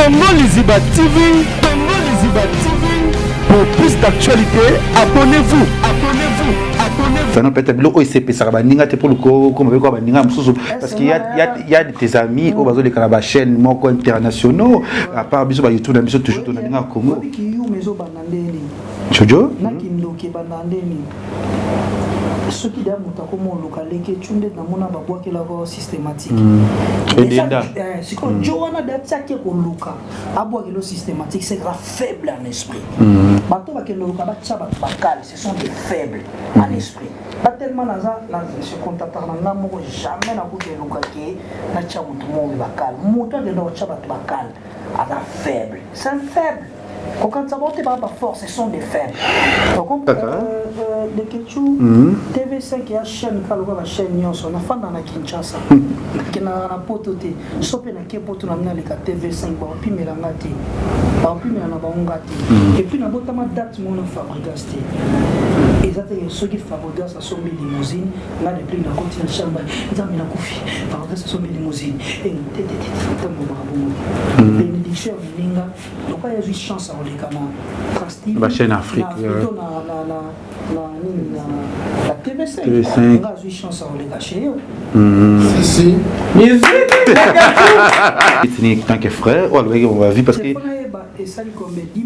Congo Liziba TV, Congo Liziba TV. Pour plus d'actualités, abonnez-vous, abonnez-vous, abonnez-vous. Fana peut-être biloko oyo esepesaka baninga te mpo lokokoma mpe kwa baninga mosusu parce que y a de tes amis oyo bazoleka na bachaîne moko internationaux à part biso bayoutube na biso toujours tona ninga Congo. Jojo na kindoki ebanda nde nini? Soki deya moto akoma oluka leke cu nde namona babwakelaka systématique. Edenda. Sikoyo jo wana de atiaki koluka abwakelo systématique, c'est grave, faible en esprit. Bato bakende oluka batya bato bakale, ce sont des faibles en esprit. Ba tellement naza se contactaka na nga moko, jamais nakoki eluka ke natya moto moko bakale. Moto akende kotya bato bakale aza faible, c'est un faible. Kokanisa bango te, baa baforce, ce sont des faibles. Lekecu, TV5 ya chaîne kaka lokola bachaîne nyonso. Nafanda na Kinshasa, nakendaka na Poto te. So mpe nake Poto na mina aleka TV5, bakopimela nga te, bakopimela na bango nga te. Et puis nabotama date moko na Fabrigas te. Eza te soki Fabrigas asombi limousine, nga depuis nakoti na chambre, Nzambe, nakufi, Fabrigas asombi limousine te te te. Ntango bongo bénédiction ya moninga, lokola yazwi chance ya koleka na Trace TV, bachaîne Afrique, plutôt na nini, na TV5, nga azwi chance ya koleka chez yo. Si si. Musique tant que frère oyo alobaki on va vivre parce que nayeba esali combien? 10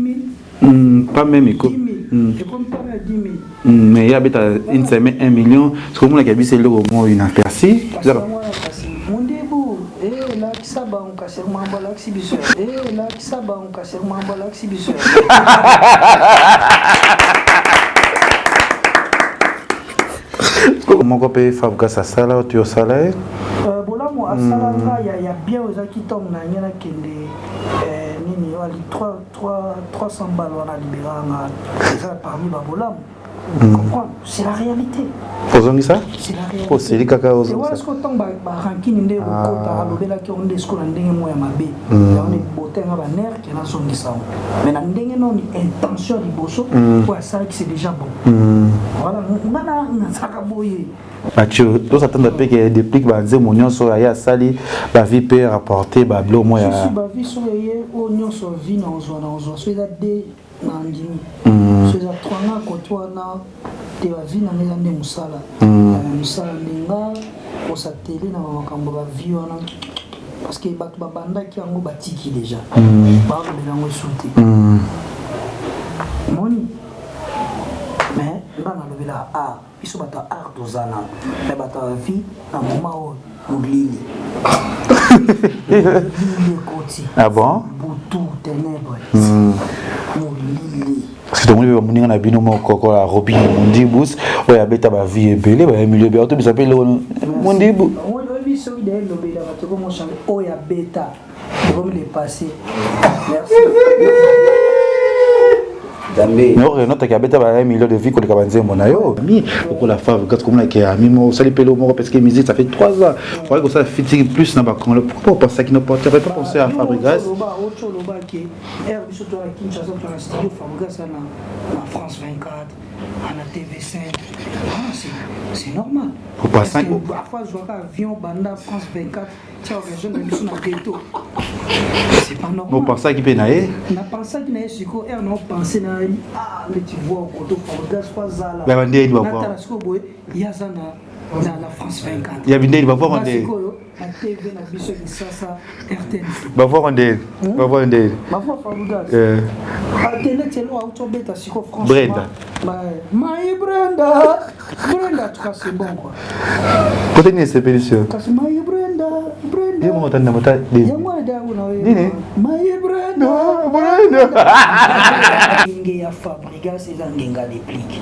000? Pas même eko 10 000 ekomi pas même 10 000. Mais ye abeta une semaine 1 million, soki omonaki biso eloko moko inaperçu. Kasi mondibu elakisa bango, kasi mambo alakisi biso, elakisa bango, kasi mambo alakisi biso. Moko mpe Fabrigas asala oyo ti osala ye. Bolamu asala nga ya bien oyo ezalaki ntongo na ngai nakende nini ali 300 balles wana libera nga, eza parmi babolamu. Comprendre, c'est la réalité. Ozongisa. C'est la réalité. Oseli kaka. Ozongisa siko ntango barankine nde okota, alobelaki yango nde siko na ndenge moko ya mabe. Yango nde botenga baner ke nazongisa yango, mais na ndenge noni intention ya liboso oyo asalaki, c'est déjà bon. Voilà, nga nazalaka boye. Mathieu, tozatanda mpe ke Déplique banzembo nyonso aye asali bavues mpe rapporte babilo mo ya Bavues soki eye oyo nyonso vues na ozwa, na ozwa. So eza de na ndimi, so eza trois, nga kote wana te. Bavues na nga eza nde mosala, mosala nde nga kosa tele na bamakambo bavues wana, parce que bato babandaki yango, batiki déjà, balobela yango esu te moni. Mais nga nalobelaka art. Biso bato ya art toza nano, mais bato ya vie na moment oyo molili, molili ekoti. Ah bon? Butu, ténèbre, molili. Parce que tomoni mpe bamoninga na bino moko kola Robin Mondibus oyo abeta bavues ebele, bayamilio ebele, otobisa mpe eloko Mondibu. Oyebi, soki daye lobelaka tokomochange oyo abeta ekomi le passé. Merci. Mais oyo notaki abeta ba 1 million de vues koleka banzembo na yo mi okola Fabrigas, komonaki ami moko osali mpe eloko moko, parce que musique, ça fait 3 ans okoki kosala featuring plus na bacongolais. Pourquoi opensaki no porter pas penser à Fabrigas? Oti olobaki ere biso to na Kinshasa, to na studio, Fabrigas na France 24, na TV5. Ah, c'est normal. Parfois azwaka avion banda France 24 tia région na biso na ghetto, c'est pas normal. Opensaki mpe na ye? Napensaki na ye. Sikoyo ere na opense na ye, ah, neti voi koto Fabrigas fo azala. Bandeni. Natala sikoyo boye, ye aza na France 24. Ya bindeni bavwaka ndeni. Sikoyo na TV na biso Kisasa, RTNC. Bavwaka ndeni, bavwaka ndeni. Bavwa Fabrigas ateleti eloko auti obeta sikoyo, franchement. Brenda. Mai Brenda, Brenda, en tout cas c'est bon quoi. Kote nini esepelisi yo? Kasi mai Brenda, Brenda. Ye moko tanda mota. Yango wana yango na nini. Mai Brenda. Brenda. Ngenge ya Fabrigas eza ngenga Déplique.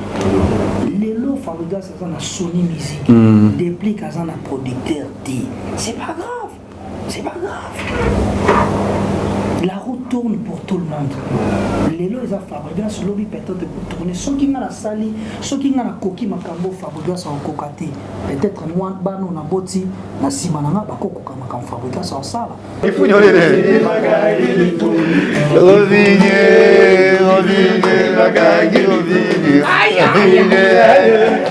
Lelo Fabrigas aza na Sony Music, Déplique aza na producteur te. C'est pas grave, c'est pas grave, la roue tourne pour tout le monde. Lelo eza Fabrigas, lobi peut-être tourner. Soki nga nasali, soki nga nakoki makambo Fabrigas akokoka te, peut-être moi bano naboti na nsima na nga bakokoka makambo Fabrigas akosala. Rovinye, Rovinye, bakangi Rovinye.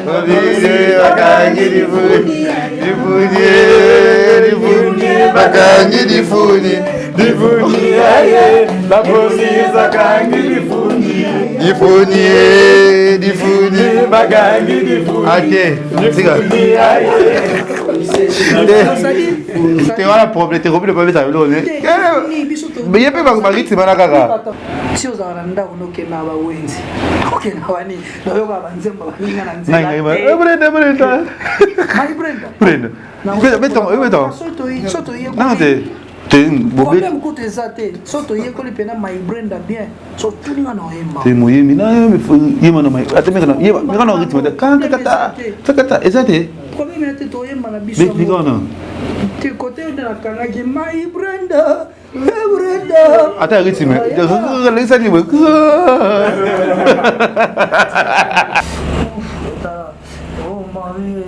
Rovinye, bakangi lifuni, lifuni, lifuni, bakangi lifuni, lifuni. Difuni, difuni. Ok, tika. Te wana problème te kobi babeta biloko ne. Mais ye mpe barythme wana kaka. Si ozala na ndako nokenda bawenzi, okenda wani, nayoka banzembo baninga na nzela. Brenda, Brenda. Mai Brenda. Brenda. Beta, beta. So toyekoli. Non te. Te problème kutu eza te. So toyekoli mpena Mai Brenda bien, so tuninga na oyemba. Te moyembi na yema na mai ata meka na yema meka na rythme te kan kata kata eza te. Problème ya te, toyemba na biso. Beta wana. Te kote nde nakangaki Mai Brenda. Brenda. Ata rythme. Lesa ni boye. Oh Marie.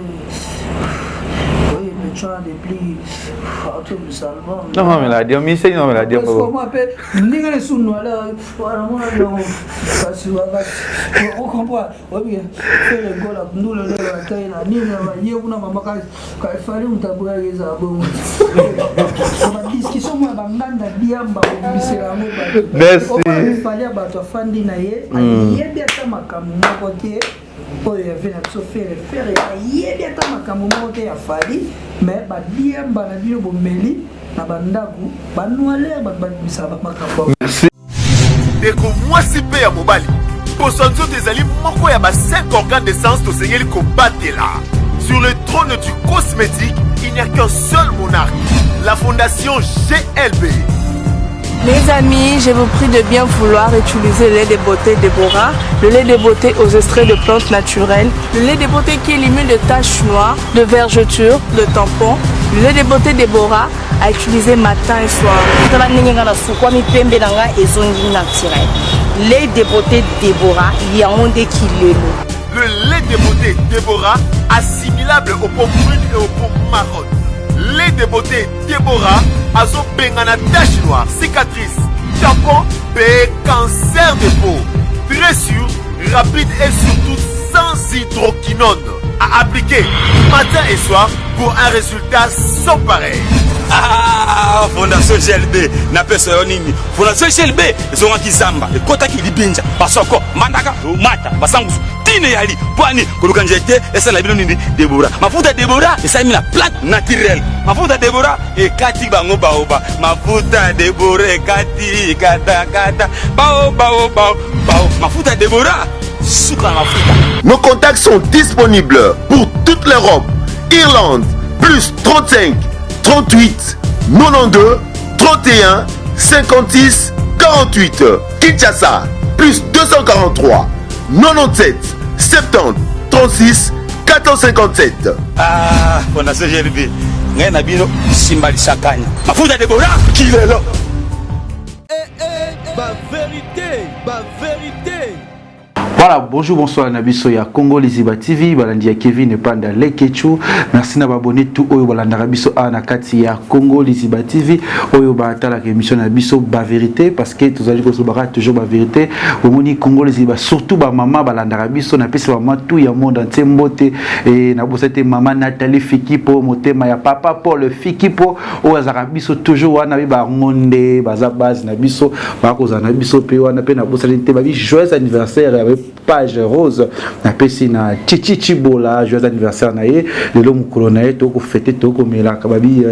Oui, mais tu as des plis. Non, mais la diam, mi non, mais la diam. Ndenge na sunu ala wana mona donc kasi kasi ocomprend oyebi Ferre Gola ndula lelo atai na nini ye kuna mama kafali moto aboyaki ezala bongo badiscussion moko ya banganda diamba kobimisela yango bato. Fally ya bato afandi na ye, ayebi ata makambo moko te oyo ya ve na biso Ferre. Ferre ayebi ata makambo moko te ya Fally, mais badiamba na bino bomeli na bandako banwalere, bato babimisaka bamakambo. Merci. Ndeko mwasi mpe ya mobali, poso ya nzoto ezali moko ya ba 5 organes de sens tosengeli kobatela. Sur le trône du cosmétique, il n'y a qu'un seul monarque, la Fondation GLB. Les amis, je vous prie de bien vouloir utiliser le lait de beauté Déborah, le lait de beauté aux extraits de plantes naturelles, le lait de beauté qui élimine de taches noires, de vergetures, de tampons, le lait de beauté Déborah à utiliser matin et soir. Tala ndenge nga nasukwami, pembe na nga ezongi naturel. Lait de beauté Déborah, yango nde kilelo. Le lait de beauté Déborah, assimilable aux peaux brunes et aux peaux marronnes. Lait de beauté Déborah azobengana tache noire, cicatrice, tampon mpe cancer de peau. Très sûr, rapide et surtout sans hydroquinone. À appliquer matin et soir pour un résultat sans pareil. Ah, Fondation GLB napesa yo nini? Fondation GLB ezongaki zamba, ekɔtaki libinja, basoko mandaka mata basangusu tine yali pwani koluka nzete esala bino nini? Debora, mafuta Debora esalemi na plante naturelle. Mafuta Debora ekati bango baoba, mafuta Debora ekati katakata bao bao bao bao. Mafuta Debora, suka na mafuta. Nos contacts sont disponibles pour toute l'Europe. Irlande, plus 35 38 92 31 56 48. Kinshasa, plus 243 97 70 36 457. Ah, Fondation GLB, ngai na bino simba lisakanya, mafuta Debora kilelo. Ba vérité, ba vérité. Voilà, bonjour, bonsoir na biso ya Congo Liziba TV, balandi ya Kevin Panda Lekechu. Merci na abonné tout oyo balandaka biso a na kati ya Congo Liziba TV, oyo batala émission na biso ba vérité, parce que tozali kozobaka toujours ba vérité. Omoni Congo Liziba, surtout ba mama balandaka biso, na pesi ba mama tout ya monde entier mbote et na bosete mama Nathalie Fikipo, motema ya papa Paul Fikipo, oyo azaka biso toujours wana ba ngonde, baza base na biso, ba kozana na biso pe wana pe na bosali te ba joyeux anniversaire ya page rose. Napesi na Chichi Chibola joyeux anniversaire na ye lelo, mokolo na ye tokofete, tokomelaka babi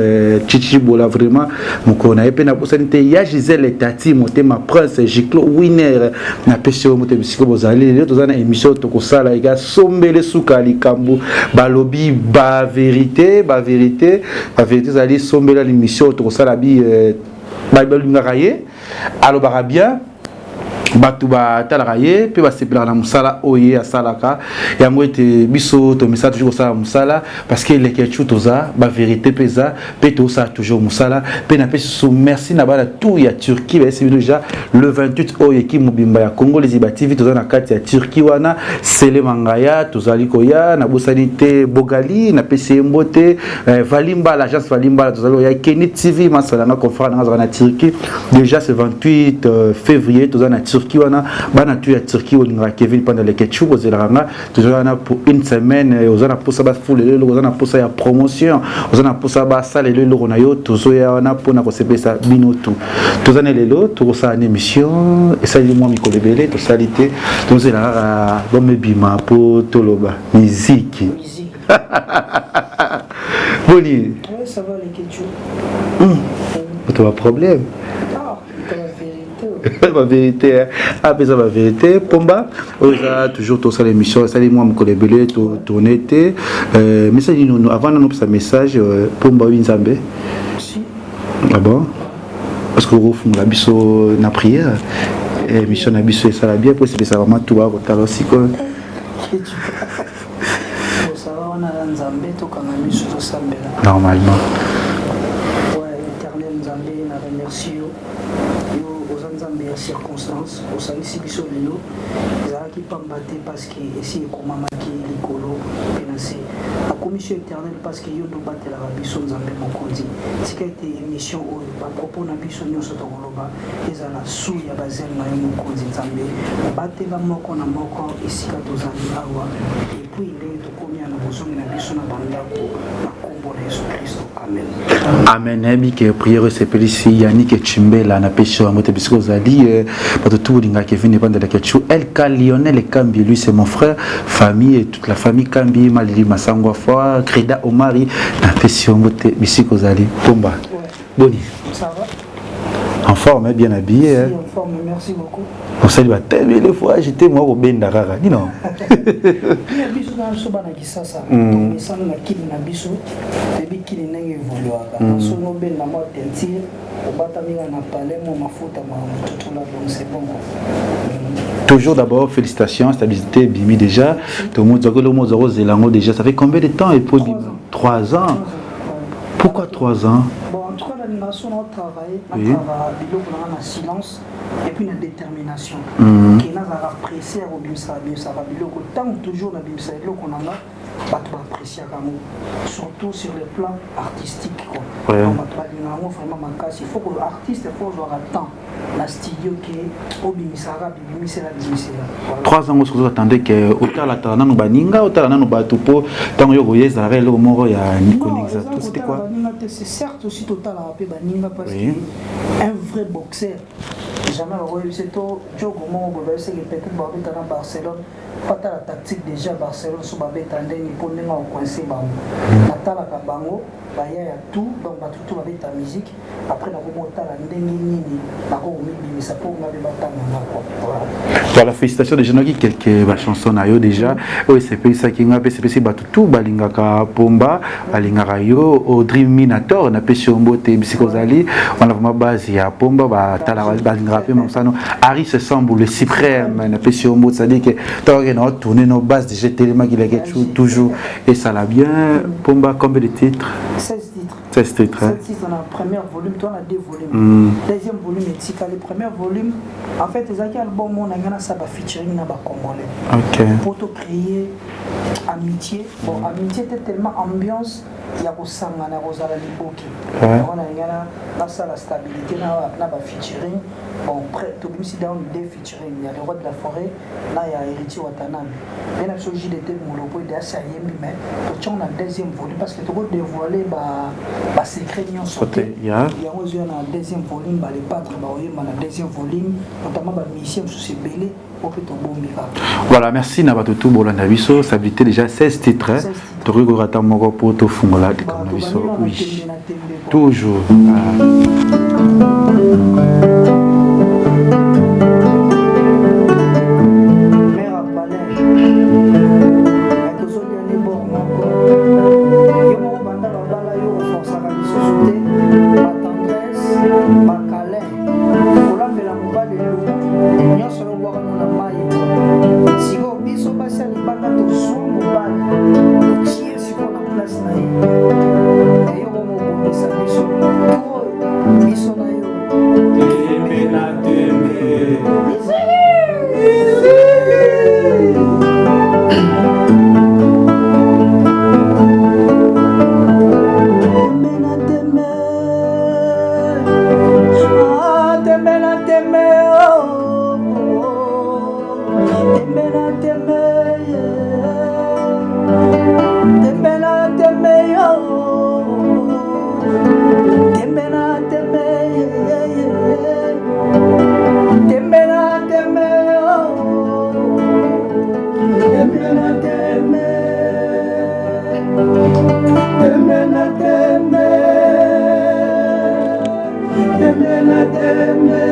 Chichi Chibola, vraiment mokolo na ye. Mpe nabosani te ya Gisele Tati motema, Prince Giclo Winner, napesi oyo moto bisika bozali. Lelo toza na émission tokosala eka sombele suka likambo balobi ba vérité, ba vérité, ba vérité ezali sombela. L'émission tokosala bi balingaka ye, alobaka bien, bato batalaka ye mpe basepelaka na mosala oyo ye asalaka. Yango ete biso tomesala toujours kosala mosala, parce que Lekechu toza bavérité mpe eza mpe tozosala toujours mosala. Mpe napesi susu merci na bana tout ya Turquie. Bayesi bino déjà le 28 oyo, eki mobimba ya Congo Liziba TV toza na kati ya Turquie wana, Sele Mangaya tozali koya. Nabosani te Bogali, napesi ye mbote, Valimbala, agence Valimbala, tozali koya. Keni TV masalanga, confrère nanga azalaka na Turquie déjà. Ce 28 février toza na Turquie. Turquie wana, bana tu ya Turquie olingaka Kevin Panda Leketchou, bozelaka nga toza wana pour une semaine. Oza na posa bafulela eloko, oza na posa ya promotion, oza na posa basalela eloko na yo, tozoya wana mpona kosepelisa bino tu. Toza na lelo tokosala na émission esali mwa mikolo ebele tosali te, tozela kaka bomebima mpo toloba miziki. Boni? Ouais, ça va Leketchou. Oto ba problème. Ah, la vérité. Ba vérité, apesa ba vérité. Pomba oyo eza toujours tosala émission esali mwa mokolo ebele totourne te. Message nini avant nano opesa message? Pomba oyo Nzambe. Si. Ah bon, parce que okofungola biso na prière, émission na biso esala bien mpo esepesa vraiment tu bakotala sikoyo. Osala wana ya Nzambe, tokanga miso, tosambela. Normalement. Ouais, Éternel Nzambe, na remercie yo. Yo oza Nzambe ya circonstance, osangisi biso lelo. Ezalaki pamba te parce que esi ekomamaki likolo mpe na se. Akomisi yo Éternel parce que yo nde obatelaka biso, Nzambe mokonzi. Tika ete émission oyo, bapropos na biso nyonso tokoloba ezala su ya bazele na yo mokonzi Nzambe. Batela moko na moko esika tozali awa, et puis ndenge tokomi ya na bozongi na biso na bandako, na nkombo na Yesu Kristo, amen. Amen. Nayebi ke prière esepelisi Yannick Chimbela, napesi yo yango te bisika ozali. Bato tu bolingaka Kevin Ebandela Kechu, LK Lionel Kambi, lui c'est mon frère, famille et toute la famille Kambi, Malili Masangwa Foi, Creda Omari, napesi yo yango te bisika ozali. Pomba. Ouais. Boni? Ça va. En forme, bien habillé. Si, hein. en forme, merci beaucoup. Osali batebele voyage te, mwa kobenda kaka nino. Ya biso na biso bana Kisasa, tomesana na kini na biso, toyebi kini ndenge evoluaka. Soki obenda mwa teinture, obatami kaka na palais, mwa mafuta matutula, donc c'est bon quoi. Toujours d'abord, félicitations, stabilité, Bimi déjà. Tout le monde dit déjà. Ça fait combien de temps et pour 3 ans. Pourquoi 3 ans? Bon, en tout cas, l'animation, on a travaillé, on travaillé biloko na nga na silence et puis na détermination. Ke nazalaka pressé ya kobimisa bimisaka biloko. Ntango toujours nabimisa eloko na nga, bato baappréciaka yango, surtout sur le plan artistique quoi. Donc bato balingaka yango vraiment makasi. Il faut que artiste, faut ozwaka temps na studio ke obimisaka, bibimisela bimisela. Voilà. 3 ans, soki attendez que otalatala nanu baninga, otala nanu bato, mpo ntango yo koye ezalaka eloko moko ya koningisa eza tout, c'était kotala quoi? Baninga te, c'est certes aussi totalaka mpe baninga parce que un vrai boxeur jamais bakoyebisa to jogo moko boye bayebisaki peut-être babeta na Barcelone, fatala tactique déjà Barcelone so babeta ndenge mpo ndenge akocoince bango. Natalaka bango baya ya tout, donc bato tout babeta musique, après nakomi otala ndenge nini nakokomibimisa mpo nga mpe batanga nga quoi. Voilà. Voilà, félicitations déjà. Noki quelques bachansons na yo déjà oyo esepelisaki nga mpe esepelisi bato tout balingaka Pomba, balingaka yo. Audrey Minator, napesi yo mbote bisika ozali wana, vraiment base ya Pomba batala balingaka mpe mosano. Aris Sambu le suprême, napesi yo mbote, c'est-à-dire que ntango na otourne no base déjà etelemaki Leketchou toujours esala bien. Pomba, combien de titres? 16 titres. 16 titres, hein? 16 titres na première volume, toi na deux volumes. Deuxième volume etikali. Premier volume, en fait, ezalaki album oyo na ngai nasala bafeaturing na bacongolais po tocréer amitié. Bon, amitié te tellement ambiance ya kosangana, ya kozala liboki. Yango na ngai nasala stabilité na bafeaturing. Bon, tobimisi down deux featuring ya le roi de la forêt na ya Héritier Watanabe mpe na biso JDT Molopo ede asi ayembi, mais totiango na deuxième volume parce que tokodévoile basecret nyonso te. Yango ezoya na deuxième volume, balepadre baoyemba na deuxième volume, notamment bamusicien mosusu ebele oyo mpe tobombi kaka. Voilà, merci na bato tout bolanda biso. Stabilité déjà 16 titres, hein. 16 titres. Tokoki kokata moko mpo tofungola likambo na biso. Tobandi na Oui, tembe na tembe quoi. Toujours. Ah. Mère ya palais, tozolia ne bor moko, yo moko banda babala yo oforsaka lisusu te, batendresse, bakalin, kolambela mobali elubu nyonso yo obwaka no na mai. Sikoyo biso basi ya libanda tozwa mobali, totie sikoyo na place na ye, me yo bongo obomisa biso to oyo biso na yo. Tembe na tembe. Tembe na tembe, ah, tembe na tembe, oh, oh. na tembe.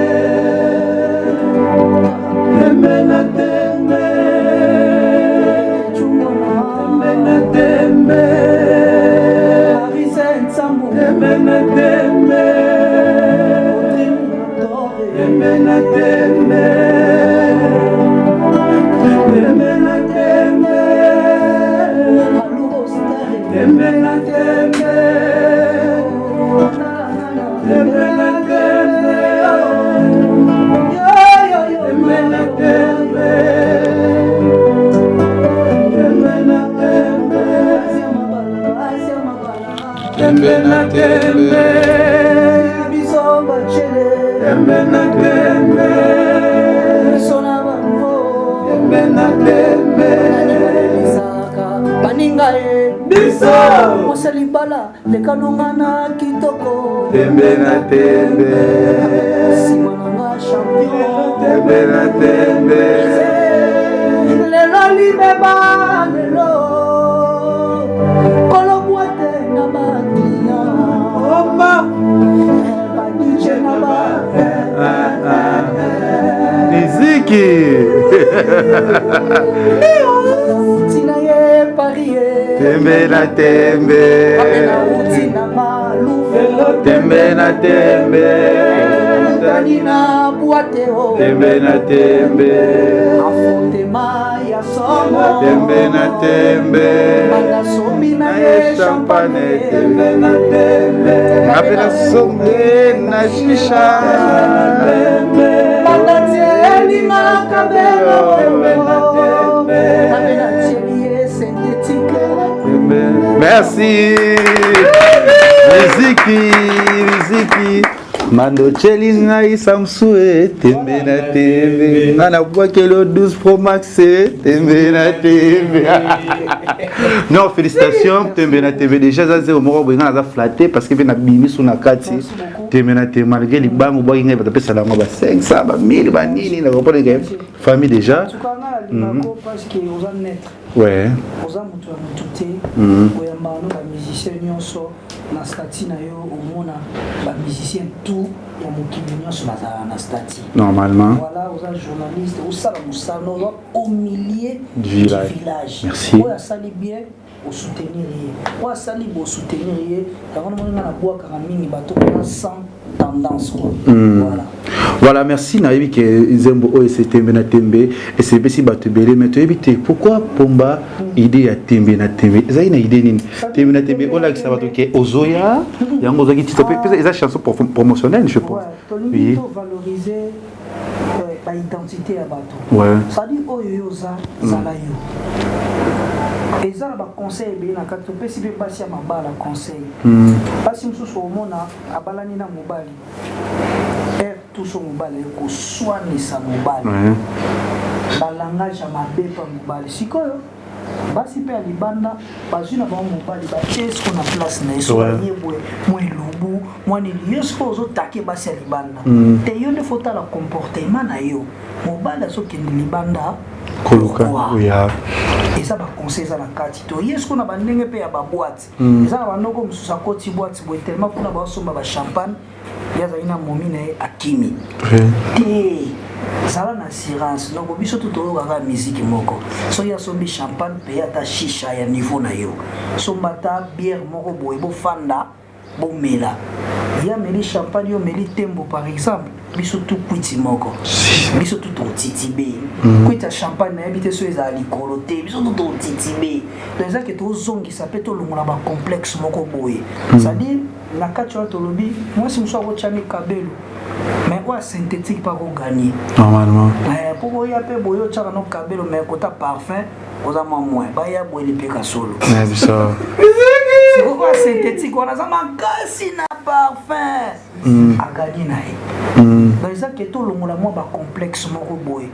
Tembe na tembe. Tembe na tembe. Tembe na tembe. Tembe na tembe. Tembe na tembe. Tembe na tembe. Tembe na tembe. Tembe na tembe. Tembe na tembe. Tembe na tembe. Tembe na tembe. Tembe na tembe. Baninga ye. Biso. Mwasi libala lekanonga na kitoko. Tembe na tembe. Nsima nanga champion. Tembe na tembe. Lelo libeba lelo kolobwa te na baclient Oma. Badj na ba. Miziki. Nauti na ye Paris ye. Tembe na tembe. Nauti na malufu. Tembe na tembe. Tani na boite o. Tembe na tembe. Afotema ya somo. Tembe na tembe. Banda sombi na ye champagne. Tembe na tembe. Ngape na sombe na shisha. Banda tielinga kabelo. Ngape na tieli ye synthétique. Merci. Miziki, miziki. Mando cheli ngai Samsu e tembe na tembe. Nga nabwakeli yo 12 Pro Max e tembe na tembe. Non, félicitations tembe na tembe. Déjà eza zero moko boye nga naza flatté parce que mpe nabimi so na kati. Tembe na tembe malgré libango obwaki ngai bato apesala yango ba 500 ba 1000 ba nini na comprendre que famille déjà. En tout cas nga nalingako parce que oza maître. Oza moto ya motu te. Oyambaka no bamusicien nyonso na statut na yo omona bamusicien tout ya mokili nyonso bazalaka na statut. Normalement. Voilà, oza journaliste, osala mosala oza au milieu du village. Village. Merci. Oyo asali bien osoutenir ye, oyo asali bosoutenir ye yango namoni nga nabwakaka mingi bato mpona sans tendance quoi. Voilà. Voilà, merci. Nayebi ke nzembo oyo ese tembe na tembe esepesi bato ebele, mais toyebi te pourquoi Pomba idée ya tembe na tembe ezali na idée nini tembe na tembe olakisa bato ke ozoya yango ozwaki titre mpe eza chanson promotionnelle, je pense. Ouais, tolingi tovaloriser baidentité ya bato. C'est-à-dire oyo yo oza zala yo eza na baconseil ebele na kati topesi mpe basi ya mabala conseil. Basi mosusu omona abalani na mobali ere tuso mobali aye koswanisa mobali balangage ya mabe mpa mobali. Sikoyo basi mpe ya libanda bazwi na bango mobali batie siko na place na ye so baye boye mwa elubu mwa nini yo sikoyo ozotake basi ya libanda te yo nde fotala comportement na yo mobali azokende libanda. Koluka Pourquoi? Oya. Eza baconseil eza na kati to ye sikoyo na bandenge mpe ya baboite eza na bandoko mosusu akoti boite boye tellement kuna baosomba bachampagne ye azali na momi na ye akimi te zala na assurance. Donc biso tu toyokaka miziki moko soki asombi champagne paye ata shisha ya niveau na yo somba ata bière moko boye bofanda bomela ye ameli champagne yo omeli tembo par exemple biso tu kwiti moko biso tu totitibe kwiti ya champagne nayebi te so ezala likolo te biso tu totitibe. Donc eza ke tozongisa mpe tolongola bacomplexe moko boye c'est-à-dire na kati wana tolobi mwasi mosusu akotyami kabelo mais oyo synthétique mpe akoganye. Normalement. Po boya mpe boye otyaka no kabelo mais kota parfum oza mwa moins baya boyeli mpe kasolo. Na biso. Sikoyo oyo synthétique wana aza makasi na parfum aganye na ye. Donc eza ke tolongola mwa bacomplexe moko boye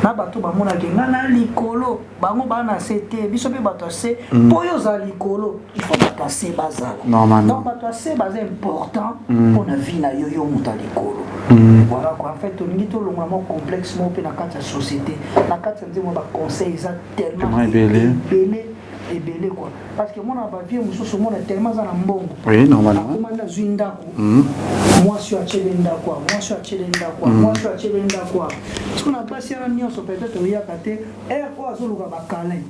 na bato bamonaki nga na likolo bango baa na se te biso mpe bato ya se mpo oyo ozala likolo il faut bato ya se bazala. Normalement. Donc bato ya se baza important mpo na vie na yo yo moto ya likolo. Voilà quoi, en fait tolingi tolongola mwa complexe moko mpe na kati ya société na kati ya nzembo baconseil eza tellement Tellement ebele. Ebele. Ebele quoi, parce que mona bavieux mosusu, omona tellement aza na mbongo. Oui, normalement. Akoma nde azwi ndako, mwasi oyo atiele ndako, mwasi oyo atiele ndako, mwasi oyo atiele ndako. Soki na basi wana nyonso, peut-être oyaka te ere oyo azoluka bakalin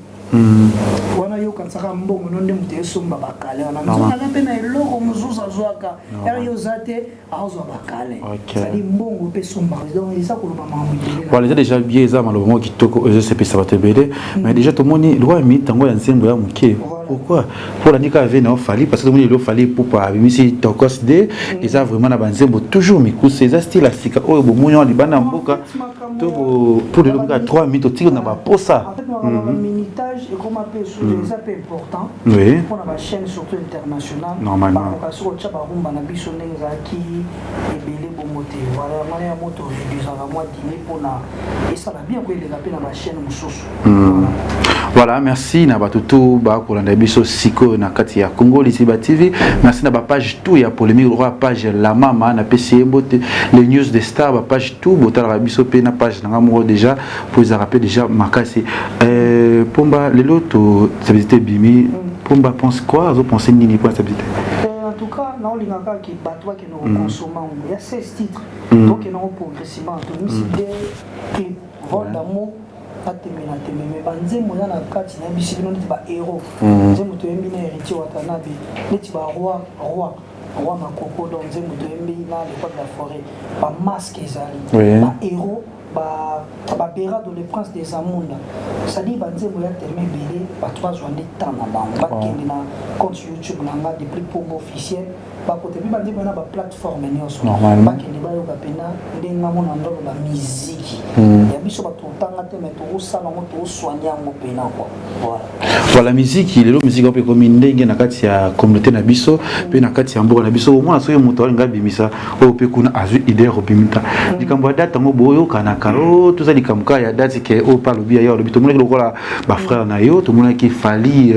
wana, yokanisaka mbongo no nde moto esomba bakale wana. Nzokaka mpe na eloko mosusu azwaka ere yo oza te, azwa bakale. C'est-à-dire mbongo mpe esombaka, donc eza koloba makambo ebele. Voilà, eza déjà bien, eza maloba moko kitoko oyo ezosepesa bato ebele. Mais déjà tomoni lokwa ya minute yango ya nzembo ya moke. Pourquoi? Mpo olandi kaka ve na ofali, parce que tomoni lelo Fally Ipupa abimisi Tokooos 2, eza vraiment na banzembo toujours mikuse. Eza style ya sika oyo bomoni wana libanda ya mboka to mpo lelo kaka 3 minutes otiki na baposa. En fait, makambo ya minutage ekoma mpe eza mpe important mpona bachaîne, surtout internationale. Normalement. Bakoka soki otya barumba na biso ndenge ezalaki ebele bongo te. Voilà, yango wana ya moto réduisaka mwa dimi mpona esala bien koeleka mpe na bachaîne mosusu. Voilà. Voilà, merci na bato tu bakolanda biso sikoyo na kati ya Congo Lisiba TV. Merci na bapage tout ya Polémique Roi, page La Mama, napesi ye mbote, les news de star, bapage tout botalaka biso mpe na page na nga moko déjà po ezalaka mpe déjà makasi. Pomba, lelo to stabilité ebimi. Pomba pense quoi? Azopense nini mpo na stabilité? En tout cas, naolinga kaka ke bato bakende kokonsoma yango ya 16 titres. Tokende yango progressivement. Tobimisi de clip, Vol d'amour atembe na tembe, me banzembo eza na kati, nayebisi bino, neti bahéros, nzembo toyembi na Héritier Watanabe, neti baroi roi roi Makoko, donc nzembo toyembi na le roi de la forêt, bamasque ezali, bahéros, baberado, le prince des Amunda, c'est-à-dire banzembo ya tellement ebele. Bato bazwa nde temps na bango, bakende na compte YouTube na nga depuis Pomba officiel, bakota mpe banzembo na baplateforme nyonso. Bakende bayoka mpena ndenge mona ndolo bamiziki ya biso. Bato otanga te, me tokosala yango, tokosoigne yango mpena quoi, voilà. Voilà, musique lelo, musique mpe ekomi ndenge na kati ya communauté na biso mpe na kati ya mboka na biso. Omona soki moto alingi abimisa oyo mpe kuna azwi idée ya kobimita likambo ya date yango, boyokanaka o toza likambo kaka ya date ke oyo mpe alobi ya yo, alobi. Tomonaki lokola bafrère na yo, tomonaki Fally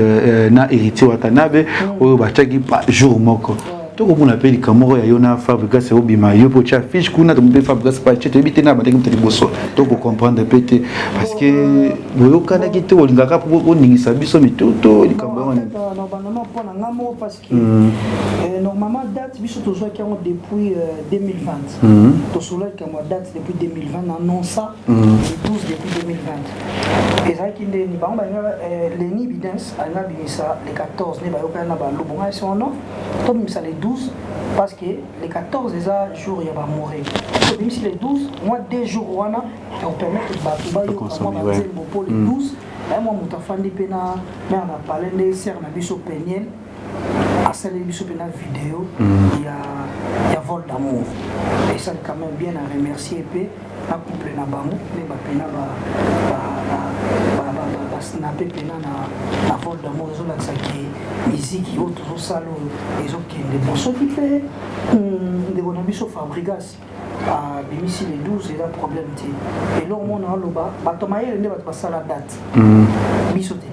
na Héritier Watanabe oyo batiaki jour moko. Tokomona mpe likambo moko ya yo na Fabregas obima, yo mpe otya fiche kuna, tomoni mpe Fabregas pa tie. Toyebi te na bandaki moto liboso, tokocomprendre mpe te parce que boyokanaki te. Olingaka mpo boningisa biso mituto likambo yango nini? Normalement, mpo na nga moko, parce que normalement date biso tozwaki yango depuis 2020. Tosolaki likambo ya date depuis 2020, na annonça le 12 depuis 2020. Ezalaki ndeni bango balinga, Leni Bidens alinga bimisa le 14, nde bayokani na balubu. Ngai si ono tobimisa le 12 parce que le 14 eza jour ya bamoureux. Tobimisi le 12, mwa 2 jours wana ekopermettre bato bayoka mwa banzembo mpo le 12 naye mwa moto afandi mpe na mare na palais, nde sere na biso Peniel asaleli biso mpe na video ya Vol d'amour. Esali quand même bien à remercier mpe na couple na bango nde bapena basnape mpena na Vol d'amour. Ezolakisa ke miziki oyo tozosala oyo ezokende bon. Soki mpe ndeko na biso Fabregas abimisi le 12, eza problème te. Eloko mona aloba, bato mayele nde bato basala date, biso te.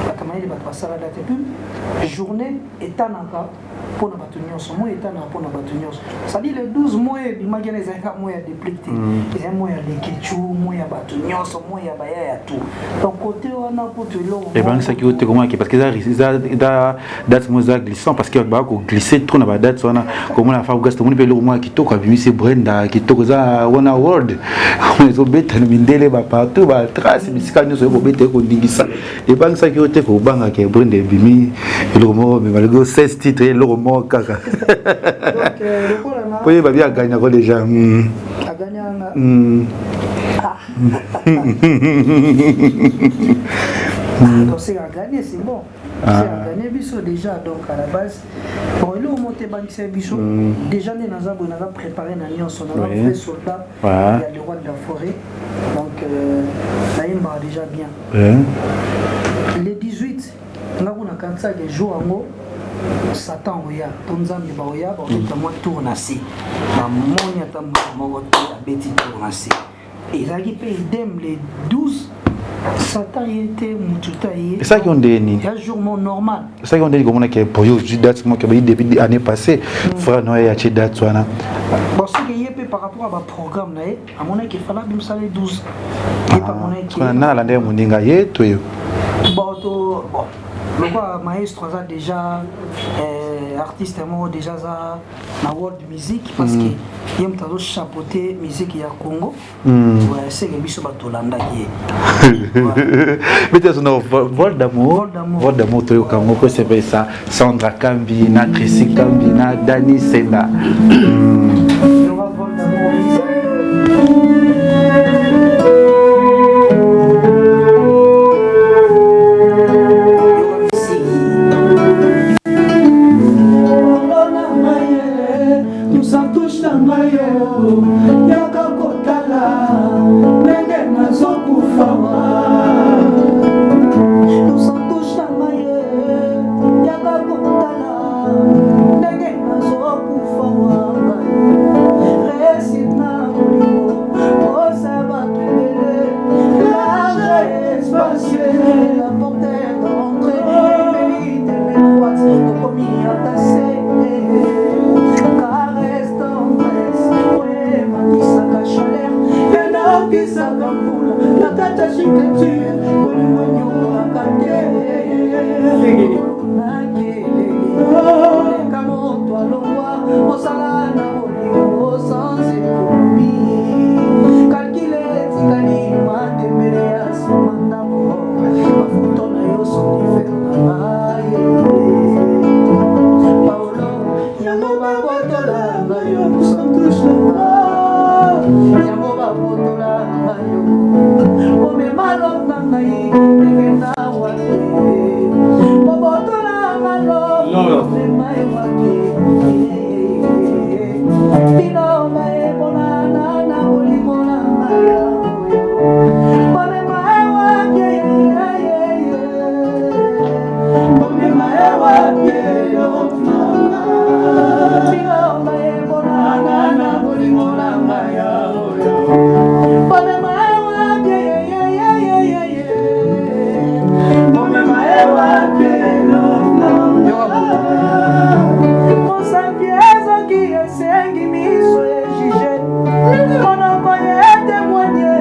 Bato mayele, bato basala date. Et puis journée etanaka mpona bato nyonso, moi etanaka mpona bato nyonso. C'est-à-dire le 12, moi ebimaki wana ezalaki kaka moi ya Déplick te, ezali moi ya Lekechu, moi ya bato nyonso, moi ya baya ya tout. Donc côté wana kutu eloko Ebangisaki yo te komona parce que eza date moko eza glissant, parce que bato baka koglisse trop na badate wana. Komona Fabregas, tomoni mpe eloko moko ya kitoko abimisi, Brenda kitoko, eza wana world ezobeta na mindele bapartout, batrace bisika nyonso ekobeta, ekoningisa. Ebangisaki yo te kobangaka Brenda ebimi eloko moko, mais malgré 16 titre, eloko moko kaka po yeba bi aganyako déjà. Aganyanga. Donc c'est à gagner, c'est bon, c'est à gagner biso déjà. Donc à la base, bon, eloko moko te ebangisa biso déjà. Nde naza boye, naza préparé na nyonso, naza vrai soldat ya le roi de la forêt. Donc nayembaka déjà bien. Le 18, nga kuna kanisaka jour yango Satan oya to Nzambe baoya baobeta mwa tour na se. Namoni ata moto moko te abeti tour na se. Ezalaki mpe idem le 12, Satan ye te, motu te ye. Esalaki yo ndenge nini? Ya jour mo normal. Esalaki yo ndenge komona ke po yo ozwi date moko bayi depuis année passée, frère no ye atie date wana? Bon, soki ye mpe par rapport à baprogramme na ye amonaki efala abimisa le 12, ye mpe amonaki. Na alanda ye moninga ye to yo? Bon, to bon. Lokola maestro aza déjà artiste moko déjà aza na world music parce que ye moto azo chapeauter musique ya Congo. Ouais, seke biso bato tolandaki ye. Bete na Vol d'amour, Vol d'amour toyoka yango mpo esepelisa Sandra Kambi na Tracy Kambi na Dani Senda. Yoka Vol d'amour. Yaka kotala ndenge nazokufa. Tusantouche na ngai, yaka kotala ndenge nazokufa. Réussite na bolingo osa bato ebele, large, spacieux, la porte d'entrée emeli étroite, tokomi entassé. Caresse, tendresse oyemakisaka chaleur, enokisaka mvula na kati ya architecture. Bolingo enyokaka te, nakelele oleka moto alongwa mosala na bolingo sans économie. Calcul etikali matembele ya nsima ndako, bafoto na yo sonifere na ngai. Paolo, yango babotola ngai yo, yango babotola ngai yo, omema love na ngai ekenda wapi? Bobotola nga love, omema ye wapi? Bino bayebonana na bolingo na ngai, bomema ye wapi? Bomema ye wapi? Love na ngai, bino bayebonana na bolingo na ngai, bomema ye wapi? Bomema ye wapi? Love na ngai, mosapi ezoki esengi miso ejuge, monoko etémoigne,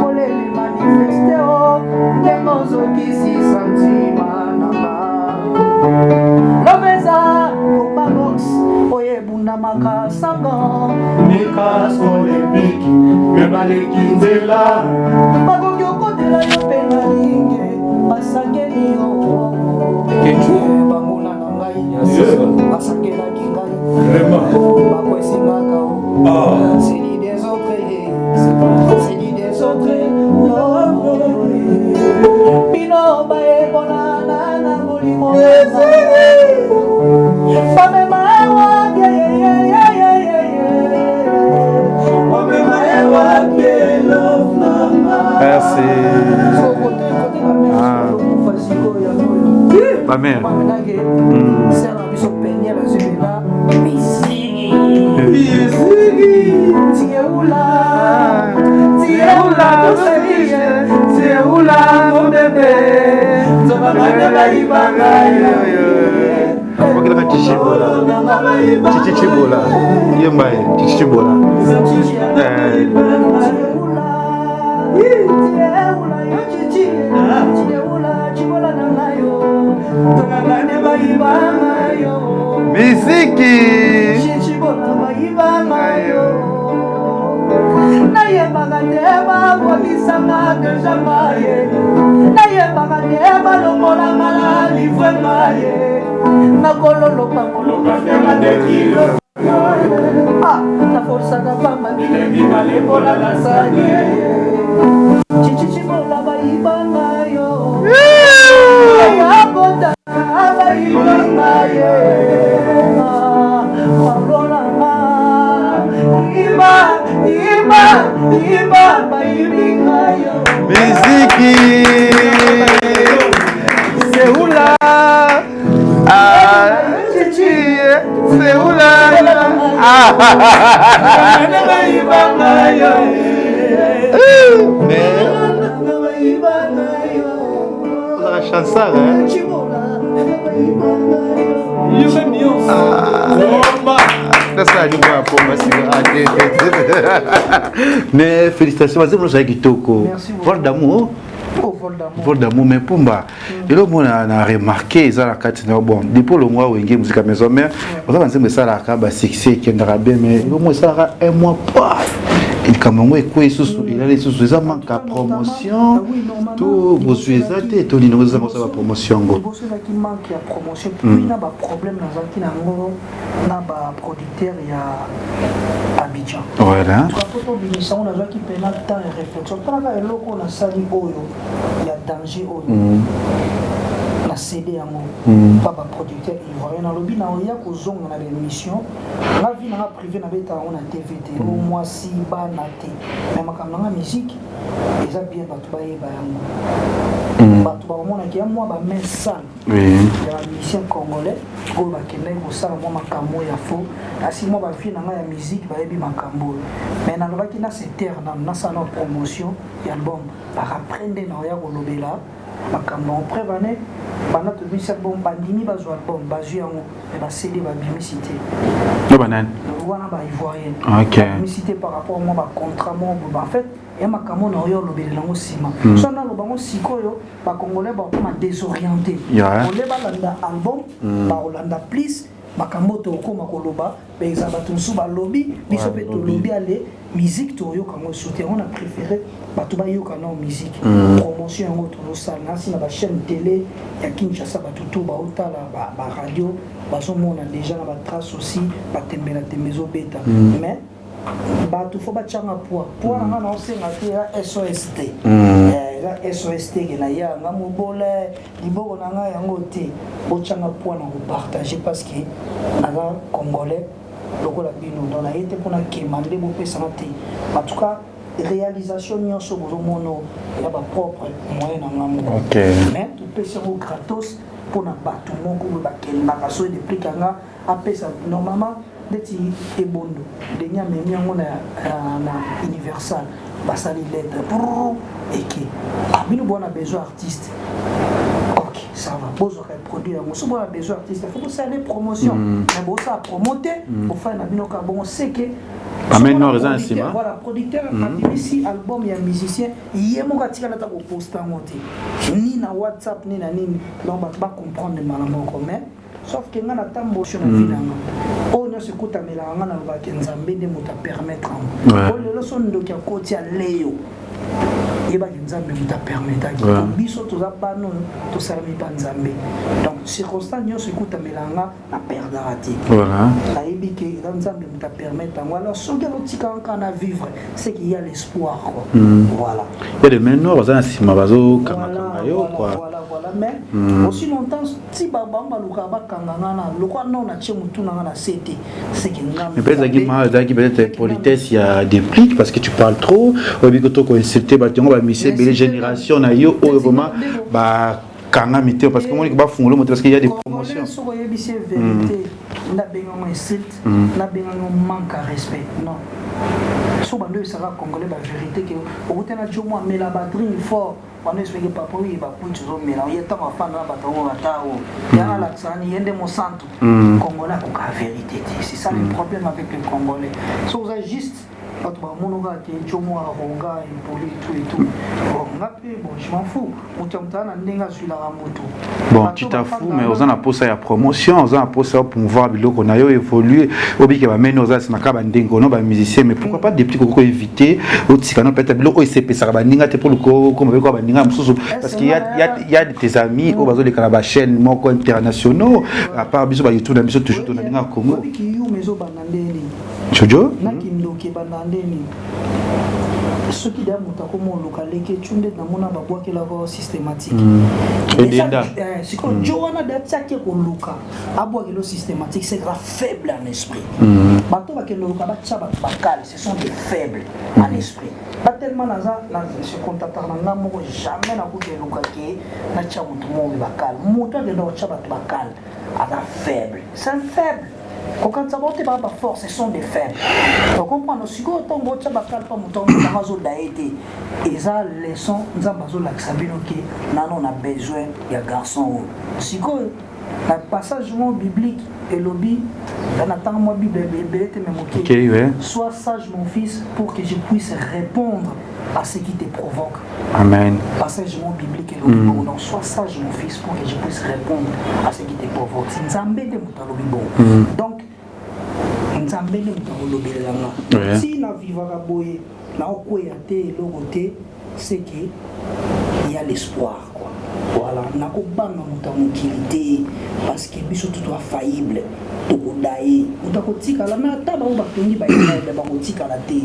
kolele manifeste o ndenge ozokisi sentiment na nga. Love eza combat boxe oyo ebundamaka sango. Ni casque olympique me baleki nzela. Bakoki okotela yo mpe na linge, basangeli yo. Banguna na ngai basangelaki ngai, bakwesingaka o. C'est du désordre, c'est du désordre. Bino bayebonana na bolingo, bamema ewapi? Bomema ye wapi? Love na nga. Merci. Ah. Ba mère. Sœur na biso Peniel azwi misiki. Tieula, Tieula, toselige Tieula, mon bébé, nzokangane bayibanga. Okelaka Chichibola, Chichi Chibola, yemba ye Chichi Chibola. Tieula yo Chichi, Tieula Chibola na ngai yo, tokangane bayibanga yo. Misiki. Chichibola bayibanga yo, nayebaka te babwakisanga déjà ngai ye, nayebaka te balongolanga na livre ngai ye, nakololoka ngoloka. Ah, naforsaka pamba, balembola nasani. Chichichibola bayibanga yo, yakota bayibanga ye. Paulolanga iba iba iba, bayibinga yo. Misiki. Seula. Ah, Chichi. Seula. Ah. Bayibanga yo. Mais ozalaka chançard, hein? Nasala nyongo ya pomba sika. Ah, te te te. Mais félicitations, bazembo nyonso ya kitoko. Merci beaucoup. Vol d'amour. Oh, vol d'amour. Vol d'amour, mais Pumba, lelo mona na remarqué eza na kati na bon, depuis longwa Wenge Musica Maison Mère, oza banzembo esalaka ba succès ekendaka bien, mais lelo mo esalaka un mois pas. Likambo yango ekwei susu, elali susu, eza manque ya promotion to bozwi eza te to nini eza kosala promotion yango? Liboso ezalaki manque ya promotion, puis na baproblème nazalaki na yango na baproducteur ya Abidjan. Voilà. Po tobimisa yango, nazwaki mpena temps ya réflexion. Talaka eloko oyo nasali oyo ya danger oyo na CD yango pa baproducteur ivoirien. Nalobi na oya kozonga na baémission nga, vie nanga privé nabeta yango na TV te, o mwasi bana te, mais makambo nanga musique eza bien bato bayeba yango. Bato bakomonaki ya mwa bamain sale ya bamusicien congolais oyo bakendaki kosala mwa makambo ya faux. Asi mwa bavie na ngai ya musique bayebi makambo oyo, mais nalobaki na setere nano nasala na promotion ya album, par après nde na oya kolobela makambo yango. Preuve ane banda tobimisi album, bandimi bazwa album, bazwi yango, mais baCD babimisi te. No banani? Wana baivoirien. Ok. Babimisi te par rapport mwa bacontrat moko boye. En fait, ya makambo na oyo olobelela yango nsima, so naloba yango sikoyo, bacongolais bakoma désorienté. Ole balanda album, bakolanda plus makambo tokóma koloba. Eza bato mosusu balobi, biso mpe tolobi. Ale, musique toyoka yango esu te. Yango na préféré bato bayoka nao musique. Promotion yango tozosala nasi na bachaîne télé ya Kinshasa, bato to baotala baradio, bazomona déjà na batrace aussi, batembela tembe ezobeta. Mais bato fo batianga poids. Poids na nga naosenga te, eza SOS te. Eza SOS te ke na yanga mobole liboko na ngai yango te. Botianga poids na kopartage, parce que naza congolais lokola bino. Donc naye te mpona kema nde bopesanga te. En tout cas, réalisation nyonso bozomona ya bapropre moyen na nga moko. Mais topesi yango gratos mpona bato moko boye bakendaka so Deplick yanga apesa. Normalement ndeti ebondo ndenge amemi yango na Universal, basali lettre pour eke bino bona besoin artiste. Ok, ça va, bozwaka produit yango. So bona besoin artiste, faut bosala promotion, mais bosala promo te, bofali na bino kaka bongo seke. Bamain noire eza na nsima. Voilà, producteur abimisi album ya musicien, ye moko atikala ata koposta yango te, ni na WhatsApp ni na nini. Donc bato bacomprendre mbala moko. Mais sauf ke nga natamboso na vie nanga oyo nyonso ekutamelaka nga, nalobaka Nzambe nde moto apermettre yango. Po lelo so ndoki akoti aleyo, yebaki Nzambe moto apermetaki. Biso toza bana oyo tosalami mpa Nzambe. Donc circonstance nyonso ekutamelaka nga, naperdaka te. Nayebi ke eza Nzambe moto apermettre yango. Alors soki azotikaka kaka na vivre, c'est qu'il y a l'espoir, quoi. Voilà. Ya de main noire baza na nsima, bazokangakanga yo quoi. Voilà. Mais aussi longtemps ti bango balukaka bakanga nga na lokwa non, natie motu na nga na se te, c'est que nga Mais peut-être ezalaki ma ezalaki peut-être politesse ya Déplique, parce que tu parles trop, oyebi ko to koinsulte bato yango, bamisie ebele génération na yo oyo vraiment bakangami te, parce que omoniki bafungola moto, parce qu'il y a des promotions. Soki oyebisi ye vérité, nabengango insulte, nabengango manque à respect. Non, so bando oyebisaka congolais bavérité ke okutana jo mo amela badrink fort wana, esweki papa oyo bakwiti ozomela ye ntango afanda na bato yango bata oyo yanga alakisaka ni ye nde mosantu. Congolais akoka vérité te, c'est ça le problème avec le Congolais. So oza juste, bato bamona kaka ke jo mo arrogant, impoli, tout et tout. Bon, nga mpe, bon, je m'en fous. Moto ya moto aza na ndenge azwilaka moto. Bon, tu t'en fous, mais oza na posa ya promotion, oza na posa ya promouvoir biloko na yo, évoluer. Obike bamene oza nsima kaka bandenge ono bamusicien, mais pourquoi pas Déplick okoki éviter otika no peut-être biloko oyo esepesaka baninga te, mpo lokoma mpe koa baninga mosusu, parce que y a de tes amis oyo bazoleka na bachaîne moko internationaux, à part biso bayoutube na biso, toujours to na ndenge ya Congo. Obiki yuma ezobanda ndeni. Jojo. Nakindoki ebanda ndeni. Soki da moto akoma oluka leke tu nde namona babwakelaka systématique. Edenda. Sikoyo jo wana da tiaki koluka abwakelo systématique, c'est grave, faible en esprit. Bato bakende oluka batya bato bakale, ce sont des faibles en esprit. Batelema naza se contactaka na nga moko, jamais nakuki eluka ke natya moto moko bakale. Moto akende kotya bato bakale aza faible, c'est un faible. Kokanisa bango te baa baforce, ce sont des faibles. Ocomprendre? Sikoyo ntango otya bakale mpa moto yango azoda ye te, eza leçon Nzambe azolakisa bino ke nano na besoin ya garçon oyo sikoyo. Na passage moko biblique elobi, na ntango mwa Bible ebele te, mais moke. Okay, ouais. Sois sage, mon fils, pour que je puisse répondre à ce qui te provoque. Amen. Passage moko biblique elobi bongo. Donc sois sage, mon fils, pour que je puisse répondre à ce qui te provoque. Nzambe nde moto alobi bongo. Donc Nzambe nde moto akolobelela nga. Si na vivaka boye, naokweya te, eloko te, c'est que il y a l'espoir, quoi. Voilà, nakobanga moto ya mokili te, parce que biso tout toa faillible, tokoda ye moto akotikala, mais ata bango batongi baimmeuble bakotikala te.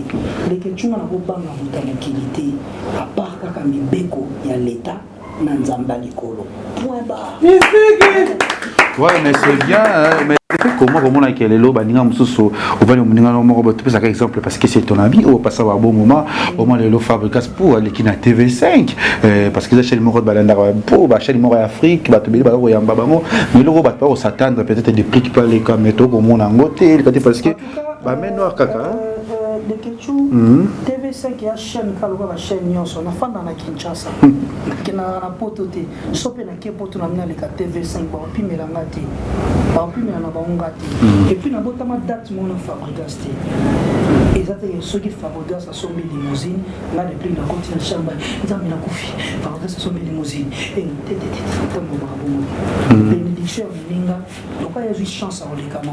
Leke tshunga, nakobanga moto ya mokili te, à part kaka mibeko ya leta na Nzambe ya likolo, point barre. Ouais, mais c'est bien, hein, mais c'est comment que lelo baninga mosusu ovandi moninga no moko, topesaka exemple parce que c'est ton ami oyo opasa ba bon moment au moins. Lelo Fabrigas pour aleki na TV5, parce que eza chaîne moko balandaka po bachaîne moko ya Afrique, bato ebele baza koyamba bango, mais eloko bato bakos'attendre peut-être des prix qui peut aleka, mais tokomona yango te, eleka te parce que bamain noire kaka. Leketchu, TV5 ya chaîne kaka lokola bachaîne nyonso. Nafanda na Kinshasa, nakendaka na poto te. So mpe nake poto na mina aleka TV5, bakopimela nga te, bakopimela na bango nga te. Et puis nabotama date moko na Fabrigas te. Eza te soki Fabrigas asombi limousine, nga depuis nakoti na chambre, Nzambe, nakufi, Fabrigas asombi limousine te te te. Ntango bongo bénédiction ya moninga, lokola yazwi chance ya koleka na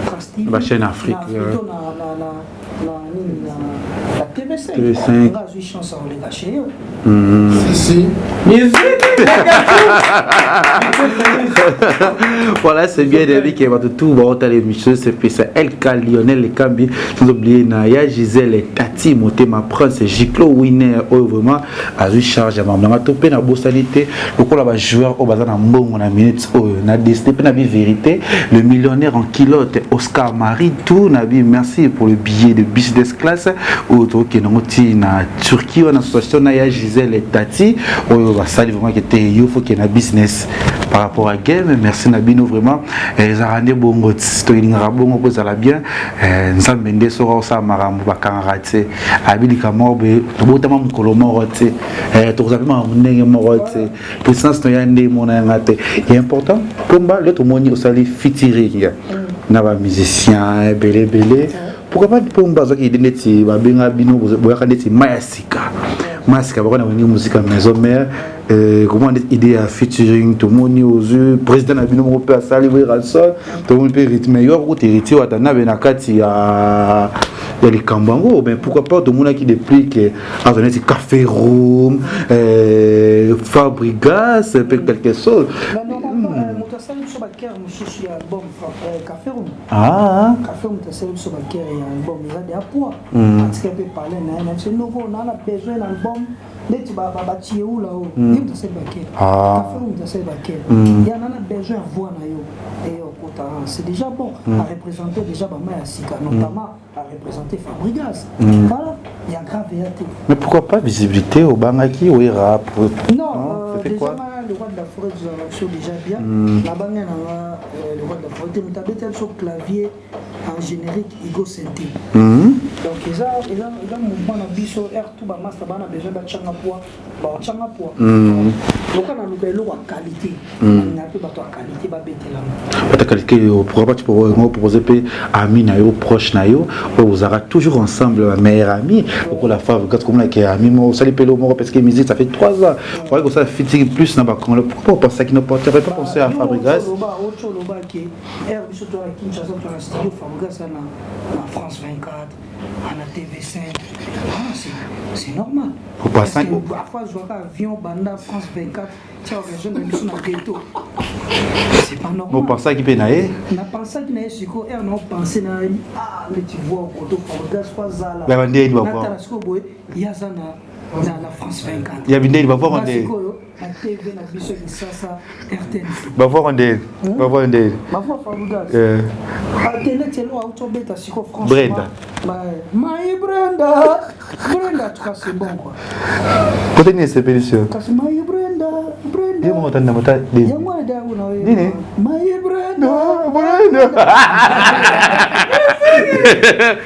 Trace TV, Bachaîne Afrique, plutôt na nini, na TV5, TV5. Nga azwi chance ya koleka chez yo. Si, si. Musique. Voilà, c'est bien David qui va tout bon à l'émission, c'est fait ça LK Lionel Kambi, sans oublier Naya Gisèle Tati Motema Prince Giclo Winner oyo vraiment azwi charge ya makambo to mpe na bosani te lokola bajoueur oyo baza na mbongo na minute oyo na décidé mpe na bi vérité, le millionnaire en culotte Oscar Marie tout na bi merci pour le billet de business class oyo tokokende yango ti na Turquie wana, association na ya Gisèle Tati oyo basali vraiment ke te yo faut kende na business par rapport à game. Merci na bino vraiment. Ezalaka nde bongo, tolingaka bongo mpo ezala bien. Nzambe nde soki osala makambo bakangaka te, abilika moko boye, tobotama mokolo moko te, tokozala mpe makambo ndenge moko te, puissance no ya nde emona yanga te. Ya important pomba lelo tomoni osali featuring na bamusicien ebele ebele. Pourquoi pas pomba azwaki idée neti babenga bino boyaka neti mai ya sika, mai ya sika baka na Wenge Musica Maison Mère, comment neti idée ya featuring? Tomoni ozwi président na bino moko mpe asali Werrason, tomoni mpe rythme yo akokota Héritier Watanabe na kati ya likambo yango. Mais pourquoi pas tomonaki depuis que azwa neti Café Room, Fabrigas mpe quelque chose? Mais normalement, moto asali biso bachœur mosusu ya album, Café Room. Ah. Café moto asali biso bachœur ya album, eza de apoa atika mpe parle na ye na biso noko naa na besoin na album neti batieula oyo, ye moto asali bachœur. Café Room moto asali bachœur ya na na besoin ya voix na yo eye okota, c'est déjà bon à représenter déjà bama ya sika, notamment à représenter Fabrigas. Voilà, il y a grave ya te. Mais pourquoi pas visibilité obangaki oyera? Non, c'était déjà quoi? Le roi de la forêt tozalaka biso déjà bien. Nabangi nanga le roi de la forêt te, moto abetela biso clavier en générique, Igo Sente. Donc eza mouvement na biso air tout, bamaster bana besoin batianga poids, baotianga poids. Loka naluka eloko ya qualité, nalinga mpe bato ya qualité babetelanga. Bato ya qualité, pourquoi pas tu peux proposer mpe ami na yo, proche na yo oyo ozalaka toujours ensemble, ba meilleur ami lokola Fabrigas, komonaki ami moko osali mpe eloko moko parce que musique ça fait 3 ans, okoki kosala featuring plus na bacongolais. Pourquoi opensaki no porter pas penser à Fabrigas? Oti olobaki aire biso to na Kinshasa, to na studio, Fabrigas na France 24, na TV5. Ah, c'est normal. Parfois azwaka avion banda France 24 tia rejoindre biso na ghetto, c'est pas normal. Opensaki mpe na ye? Napensaki na ye. Sikoyo aire na opense na ah, neti voi koto Fabrigas po azala. Ya bandeni bavoix. Natala sikoyo boye, ye aza na France 24. Ya bindeni bavoix ndeni. Sikoyo na TV na biso Kisasa, RTNC. Bavoix ndeni, bavoix ndeni. Bavoix Fabrigas ate neti eloko auti obeta sikoyo, franchement. Brenda. Mai Brenda, Brenda, en tout cas c'est bon, quoi. Kote nini esepelisi yo? Kasi mai Brenda, Brenda. Ye moko tanda mota. Yango wana dayango na yo. Nini? Mai Brenda. Brenda.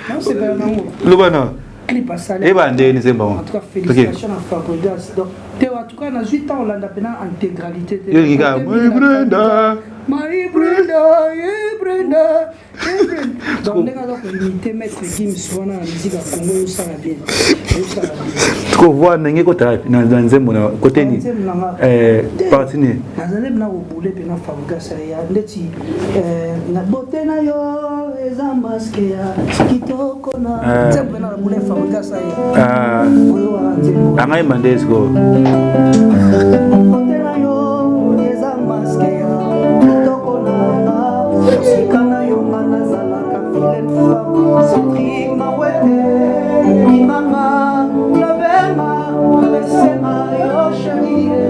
Nasepela nango. Loba na. Clip asali. Eba ndeni nzemba. En tout cas félicitations na Fabregas. Donc te, en tout cas nazwi temps olanda mpena intégralité te. Yo lingi kaka mai Brenda. My Brenda, ye Brenda, ye Brenda. Donc ndenge aza koimite Maître Gims wana na musique ya Congo ezosala bien. Ezosala bien. Toko voir ndenge kotala na nzembo na kote nini? Nzembo na nga. Eh, partie nini? Nazali na kobule mpe na Fabregas ya ndeti eh, na bote na yo eza maske ya kitoko na Eh. nzembo na bule Fabregas ya. Ah. Oyo wana nzembo. Angai mande siko. Bote na yo eza maske ya kitoko na nga mosika na yo nga nazalaka vilaine femme Cédric Mawete linganga lovenga lesema yo chérie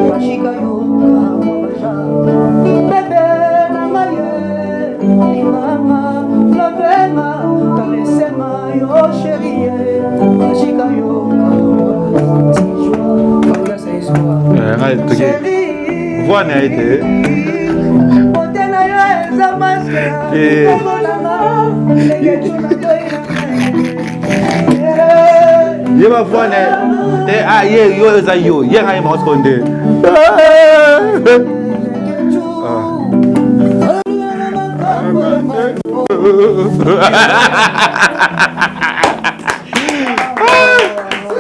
bashika yo kamwa baja bebe na ngai ye linganga lovenga kalesema yo chérie bashika yo kamwa tijoa. Eh, ngai toke. Voix na ye te. Bote na yo eza maske Eh. kitoko na nga ndenge tuna toi Ye ba voix na ye. Te ah ye yo eza yo. Ye ngai ma siko nde.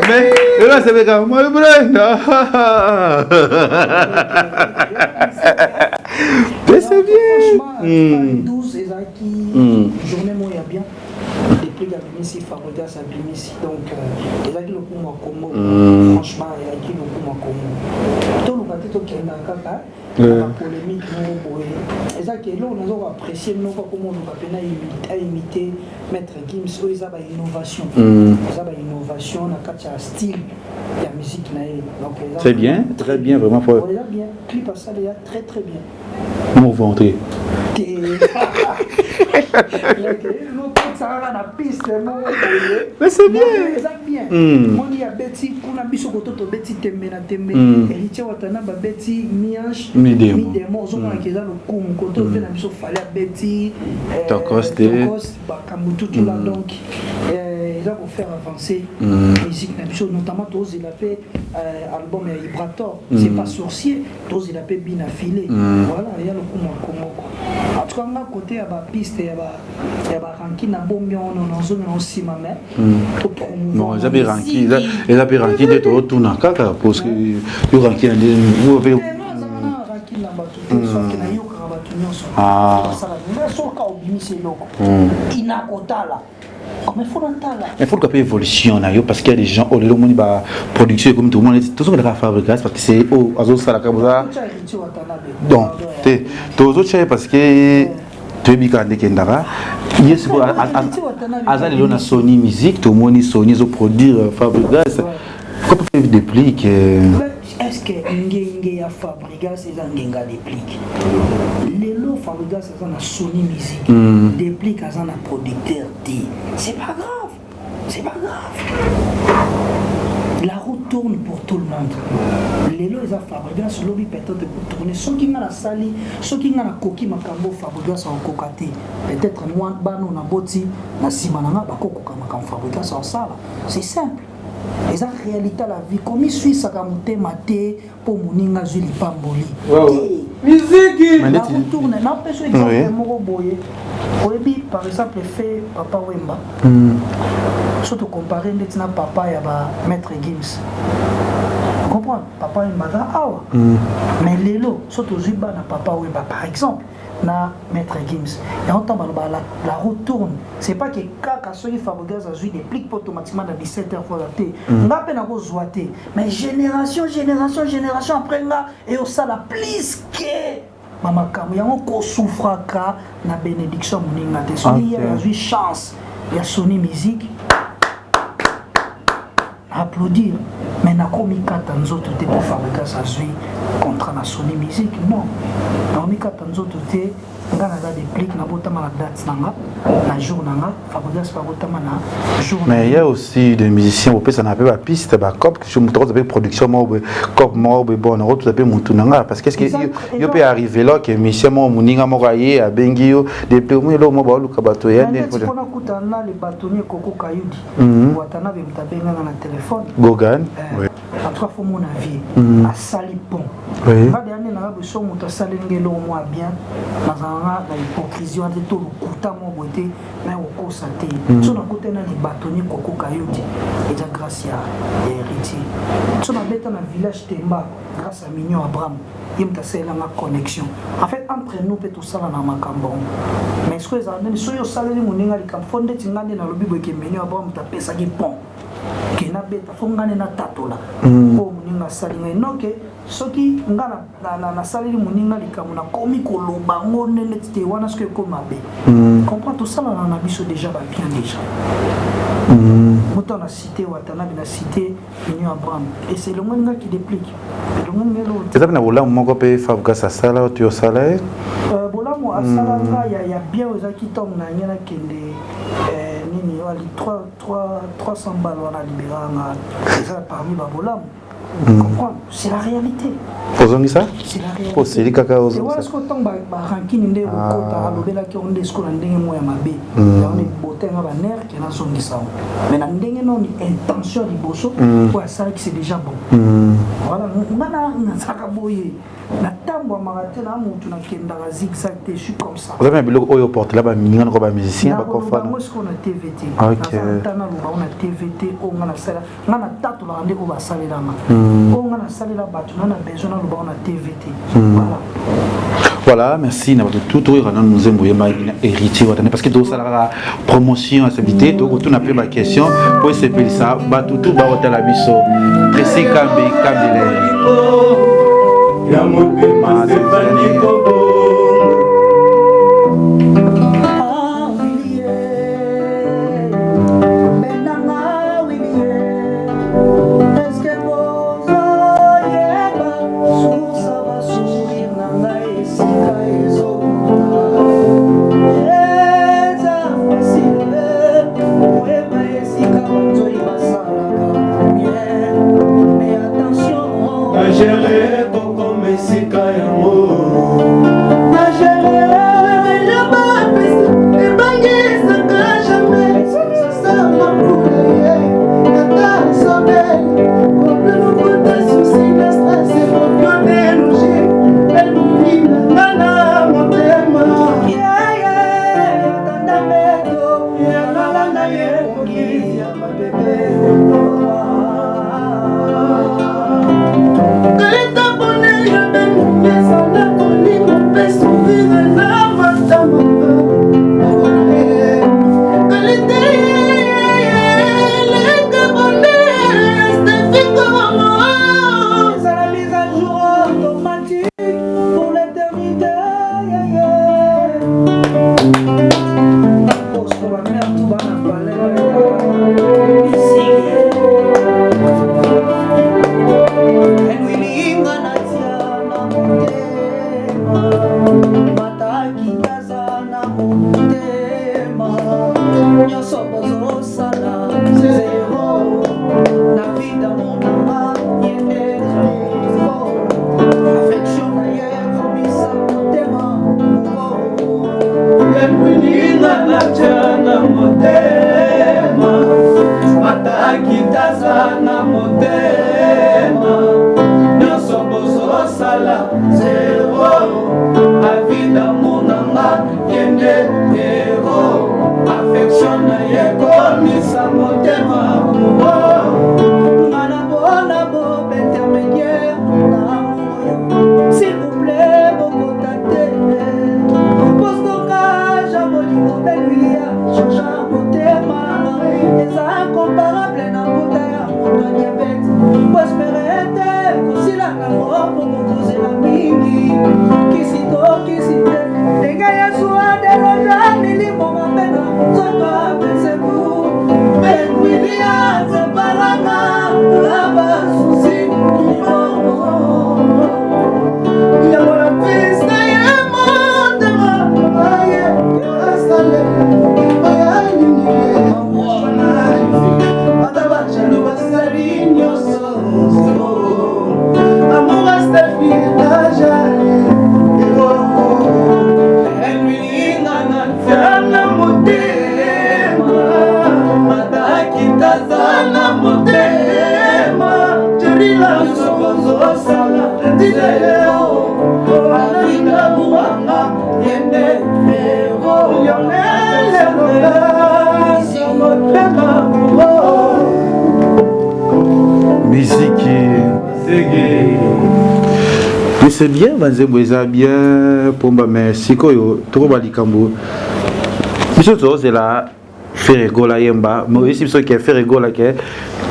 Mais lelo asepeka my Brenda. Mais c'est bien. Franchement, 12 ezalaki journée moko ya bien depuis abimisi Fabregas abimisi donc ezalaki lokumu ya Congo. Franchement ezalaki lokumu ya Congo, toluka te tokendaka kaka na polémique moko boye. Ezaki eloko naza koapprécie noko akoma oluka mpena aimite Maître Gims oyo eza bainnovation, eza bainnovation na kati ya style ya musique na ye. Donc eza C'est bien, très bien, vraiment. Faut eza bien, clip asala eza très très bien. On va entrer. Te kaka na piste moko boye. Mais c'est bien. Eza bien. Moni abeti kuna, biso koto tobeti tembe na tembe. Héritier Watana babeti miange. Midemo. Midemo ozomonaka eza lokumu koto mpe na biso Fally abeti Tokos te. Tokos bakambo tutula. Donc eza kofaire avancer musique na biso, notamment tozela mpe album ya Ibrator, c'est pas sorcier, tozela mpe bina file. Voilà, ya lokumu ya Congo quoi. En tout cas nga côté ya bapiste ya baranki na bombi ono nazongi na nsima, mais Non, eza mpe ranki, eza mpe ranki nde totuna kaka parce que yo ranki na nde Nazanga na ranki na bato te, soki nayokaka bato nyonso basala nga soka obimisi eloko ina kotala mais faut natala. Mais faut mpe évolution na yo parce qu'il y a des gens oyo lelo omoni baproduction ekomi tomona neti tozongelaka Fabregas parce que c'est oyo azosalaka boza Otya Héritier Watanabe. Donc te tozotya ye parce que toyebi kaka ndenge endaka ye sikoyo aza lelo na Sony Music, tomoni Sony ezoproduire Fabregas, pourquoi pas faire déplique? Est ce que ngenge ya Fabregas eza ngenga Déplique? Lelo Fabregas aza na Sony Music, Déplique aza na producteur te. C'est pas grave, c'est pas grave, la roue tourne pour tout le monde. Lelo eza Fabregas, lobi peut-être ekotourne. Soki nga nasali, soki nga nakoki makambo Fabregas akokoka te, peut-être moi bana oyo naboti na nsima na nga bakokoka makambo Fabregas akosala. C'est simple, eza réalité ya la vie. Komiswisaka motema te mpo moninga azwi lipamboli. Miziki. Mais neti- Tourne napesa exemple moko boye. Oyebi par exemple fait Papa Wemba, so tocompare ndeti na papa ya ba Maître Gims, comprendre Papa Wemba aza awa, mais lelo so tozwi bana Papa Wemba par exemple na Maître Gims, yango ntango baloba la roue tourne, c'est pas que kaka soki Fabregas azwi déplique mpo automatiquement na 17 heures koza te. Nga mpe nakozwa te, mais génération génération génération après nga eyosala plus que bamakambo yango. Kosufraka na bénédiction moninga te. Soki ye azwi chance ya Sony Music, applaudir, mais nakomi kata nzoto te mpo Fabregas azwi contrat na Sony Music. Non, nakomi kata nzoto te. Nga naza déplique, nabotama na date na nga, na jour na nga. Fabregas babotama na jour. Mais il y a aussi des musiciens opesana mpe bapiste bacop moto akoza mpe production moko boye, cop moko boye. Bon, nakotuza mpe motu na nga parce que est ce que yo mpe arrivé là ke musicien moko, moninga moko aye abengi yo depuis omoi eloko moko baoluka bato ya nde mpona kutana na le bâtonnier Koko Kayudi Watanabe, moto abenganga na telefone. Gogan. En tout cas faut mona vie asali pont. Nga deya nde naza boye, so moto asaleli nga eloko mwa bien, nazalanga na hypocrisie wana te to lokuta mwa boye te, na kokosa te. So nakutani na libatoni Koko Kayoti, eza grâce ya Héritier. So nabeta na village Temba, grâce à Mignon Abraham, ye moto asalelanga connexion. En fait, entre nous mpe tosala na makambo yango. Mais soki ezala ndeni, soki osaleli moninga likambo, fo ndeti nga nde nalobi boye ke Mignon Abraham moto apesaki pont ke nabeta, fo nga nde natatola oyo moninga asali ngai. Noke soki nga nasaleli moninga likambo, nakomi koloba yango nde neti te wana, soki ekomi mabe. Comprend, tosalana na biso déjà babien déjà. Moto na cité Watanabe, na cité Mignon Abraham, ese elongoli nga ki déplique, elongoli nga eloko te. Eza mpe na bolamu moko mpe Fabregas asala oyo to osala ye? Bolamu asala nga ya bien oyo ezalaki ntango na ngai nakende nini ali 300 balles wana, alibera nga, eza parmi babolamu. Comprendre, c'est la réalité. Ozongisa? C'est la réalité. Oseli kaka. Wana. Ozongisa. Sikoyo ntango barankine nde ekokota, alobelaki yango nde sikoyo na ndenge moko ya mabe, yango nde botenga baner ke nazongisa yango. Mais na ndenge noni intention ya liboso oyo asalaki, c'est déjà bon. Voilà, nga nazalaka boye, natambwamaka te na motu, nakendaka zigzag te, je suis comme ça. Oza mpe na biloko oyo oportela baminga noko, bamusicien bakofana? Bango sikoyo na TV te. Ok. Naza naloba ngo na TV te. Oyo nga nasala, nga natatolaka nde oyo basalelanga. Oyo nga nasalela bato, na besoin naloba ngo na TV te. Voilà. Voilà, merci na bato tout oyo nanu nzembo oyembaki na Héritier Watane, parce que tozosala kaka promotion ya stabilité, tokotuna mpe baquestion po esepelisa bato tu baotala biso. Tracy Kambi Kambile. Ya motema Stefani Kobongo. Ah, Willie, Benanga Willie, est-ce que bozoyeba source basourire na ngai esika ezouta? Eza facile koyeba esika banzoi basalaka bien, mais attention. Nagere kokoma esika yango. Ebangisaka jamais sasama mpula ye ata sobel opelukuta susi na stress okodeluge elungi na nga na motema. Tanda mbeto yalala na ye pongi ya mabebe. Kaleta bonheur ya benumesa na bolingo mpe sourire na matama. Kalite leka bonheur Stefi Komo. C'est la mise à jour automatique pour l'éternité. Yeah, yeah. Posto ba mère tout bana palais. Enwilinga natia na motema, matakitaza na motema, nyonso bozosala zero na vida monanga yende. Affection na ye komisa motema. Epuninga natya na motema, matakitaza na motema, nyonso bozosala zero avida monanga yende ero affection na ye komisa motema. Nga na bona bo intermédiaire na amour oyo, s'il vous plaît, bokota te po stockage ya bolingo belulia change motema, eza incomparable na mbuta ya moto ya diabete. Zero Afrika Bubanga Yende Pero Lionel Lopez Motema Musique Mais c'est bien banzembo eza bien pomba mais sikoyo tokoba likambo biso tozozela Ferre Gola yemba mais oyebisi biso ke Ferre Gola ke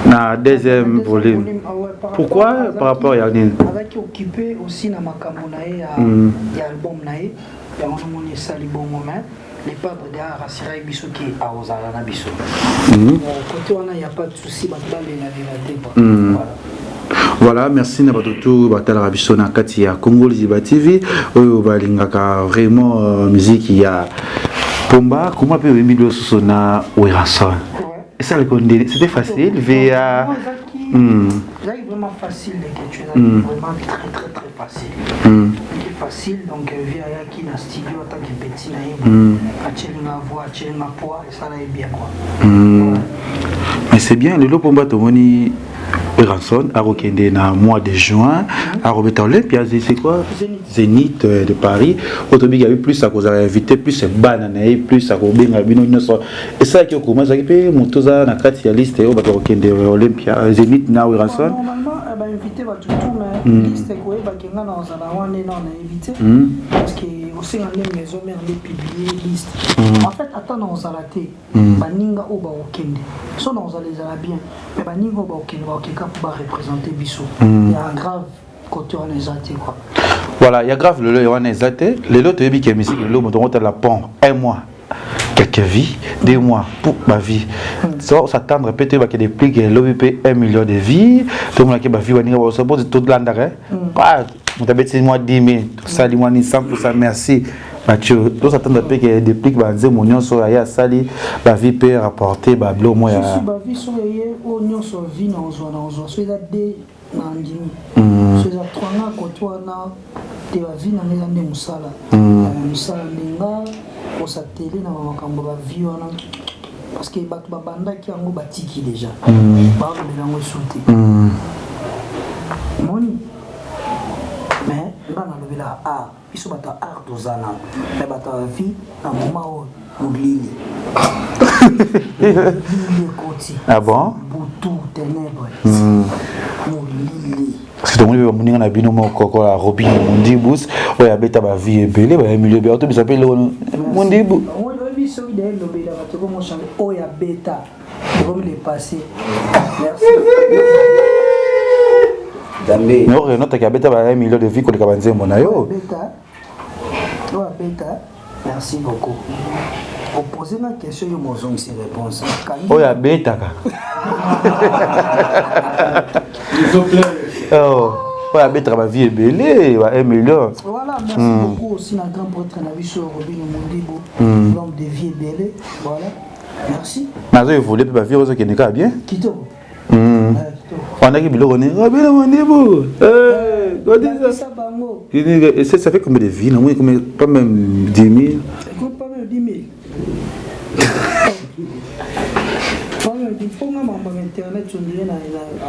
na deuxième volume ah ouais, par pourquoi rapport par rapport ya nini azalaki occupé aussi na makambo na ye ya, Mm. ya album na ye yango namoni esali bongo mais le padre de arasiraki biso ke akozala na biso. Bon, côté wana ya pas de souci, bato balelalela te quoi. Voilà. Voilà, merci na bato tout batalaka biso na kati ya Congo Liziba TV oyo balingaka vraiment musique ya Pomba. Comment mpe oyembi lisusu na Werrason? Esalaki ndeni, c'était facile via Ezalaki vraiment facile de tu ezalaki vraiment très très très facile. Ezalaki facile, donc vie ayaki na studio ataki petit na ye, atieli nga voix, atieli nga poids, esala ye bien quoi. Mais c'est bien, lelo Pomba tomoni Werrason akokende na mois de juin akobeta Olympia, c'est quoi, Zénith de Paris. Oyo tobiki abi plus akozala invité, plus bana na ye, plus akobenga bino nyonso. Esalaki okoma ezalaki mpe moto oza na kati ya liste oyo bato bakokende Olympia Zénith na Werrason? Normalement bainvité bato tout, mais liste koyebaki nga na ozala wana na nayebi te, parce que osenga nde Maison Mère nde publier liste. En fait, ata na ozala te, baninga oyo bakokende, so na ozala ezala bien, mais baninga oyo bakokende bakokeka mpo bareprésente biso. Ya grave côté wana eza te quoi. Voilà, ya grave lelo wana eza te. Lelo toyebi ke musique lelo moto ngotala pont un mois quelques vies, 2 mois pour ma vie so s'attendre peut toyebaki depuis ke elobi mpe 1 million de vies, tomonaki bavie baninga baoso tolandaka moto abeti mwa 10 000, tosali mwa ni 100. Merci Mathieu, tosatendre mpe ke déplique banzembo nyonso aye asali bavie mpe rapporte babilo mo ya bavie soki eye oyo nyonso vie na ozwa na ozwa, so eza de na ndimi, so eza trois nga kote wana te. Bavie na nga eza nde mosala, mosala nde nga kosatele na bamakambo bavie wana, parce que bato babandaki yango batiki déjà, balobela yango esu te moni. Mais nga nalobelaka art, biso bato ya art toza nano, mais bato ya vie na moment oyo molili molili ekoti. Ah bon? Butu, ténèbre, molili. Parce que tomoni mpe bamoninga na bino moko kola Robin Mondibus oyo abeta bavie ebele, bayemili ebele, otobisa mpe eloko Mondibu. Oyebi soki daye lobelaka tokomochange oyo abeta ekomi le passé, merci. Mais oyo renotaki abeta ba 1 million de vie koleka banzembo na yo. Abeta oyo abeta, merci beaucoup, opose nga question, yo mozongisi réponse. Oyo abetaka, oyo abetaka bavie ebele ba 1 million. Voilà, merci beaucoup aussi na grand prêtre na biso Robin Mondibo, l'homme de vie ebele. Voilà, merci. Nazo évolue mpe bavie ozokende kaka bien. Kitoko. Wandaki biloko ni Robin Mondibo. Lakisa bango. Et ça fait combien de vies? Non, combien? Pas même 10 000. Écoute, pas même 10 000, pas même 10 mponga mambo ya internet ondire na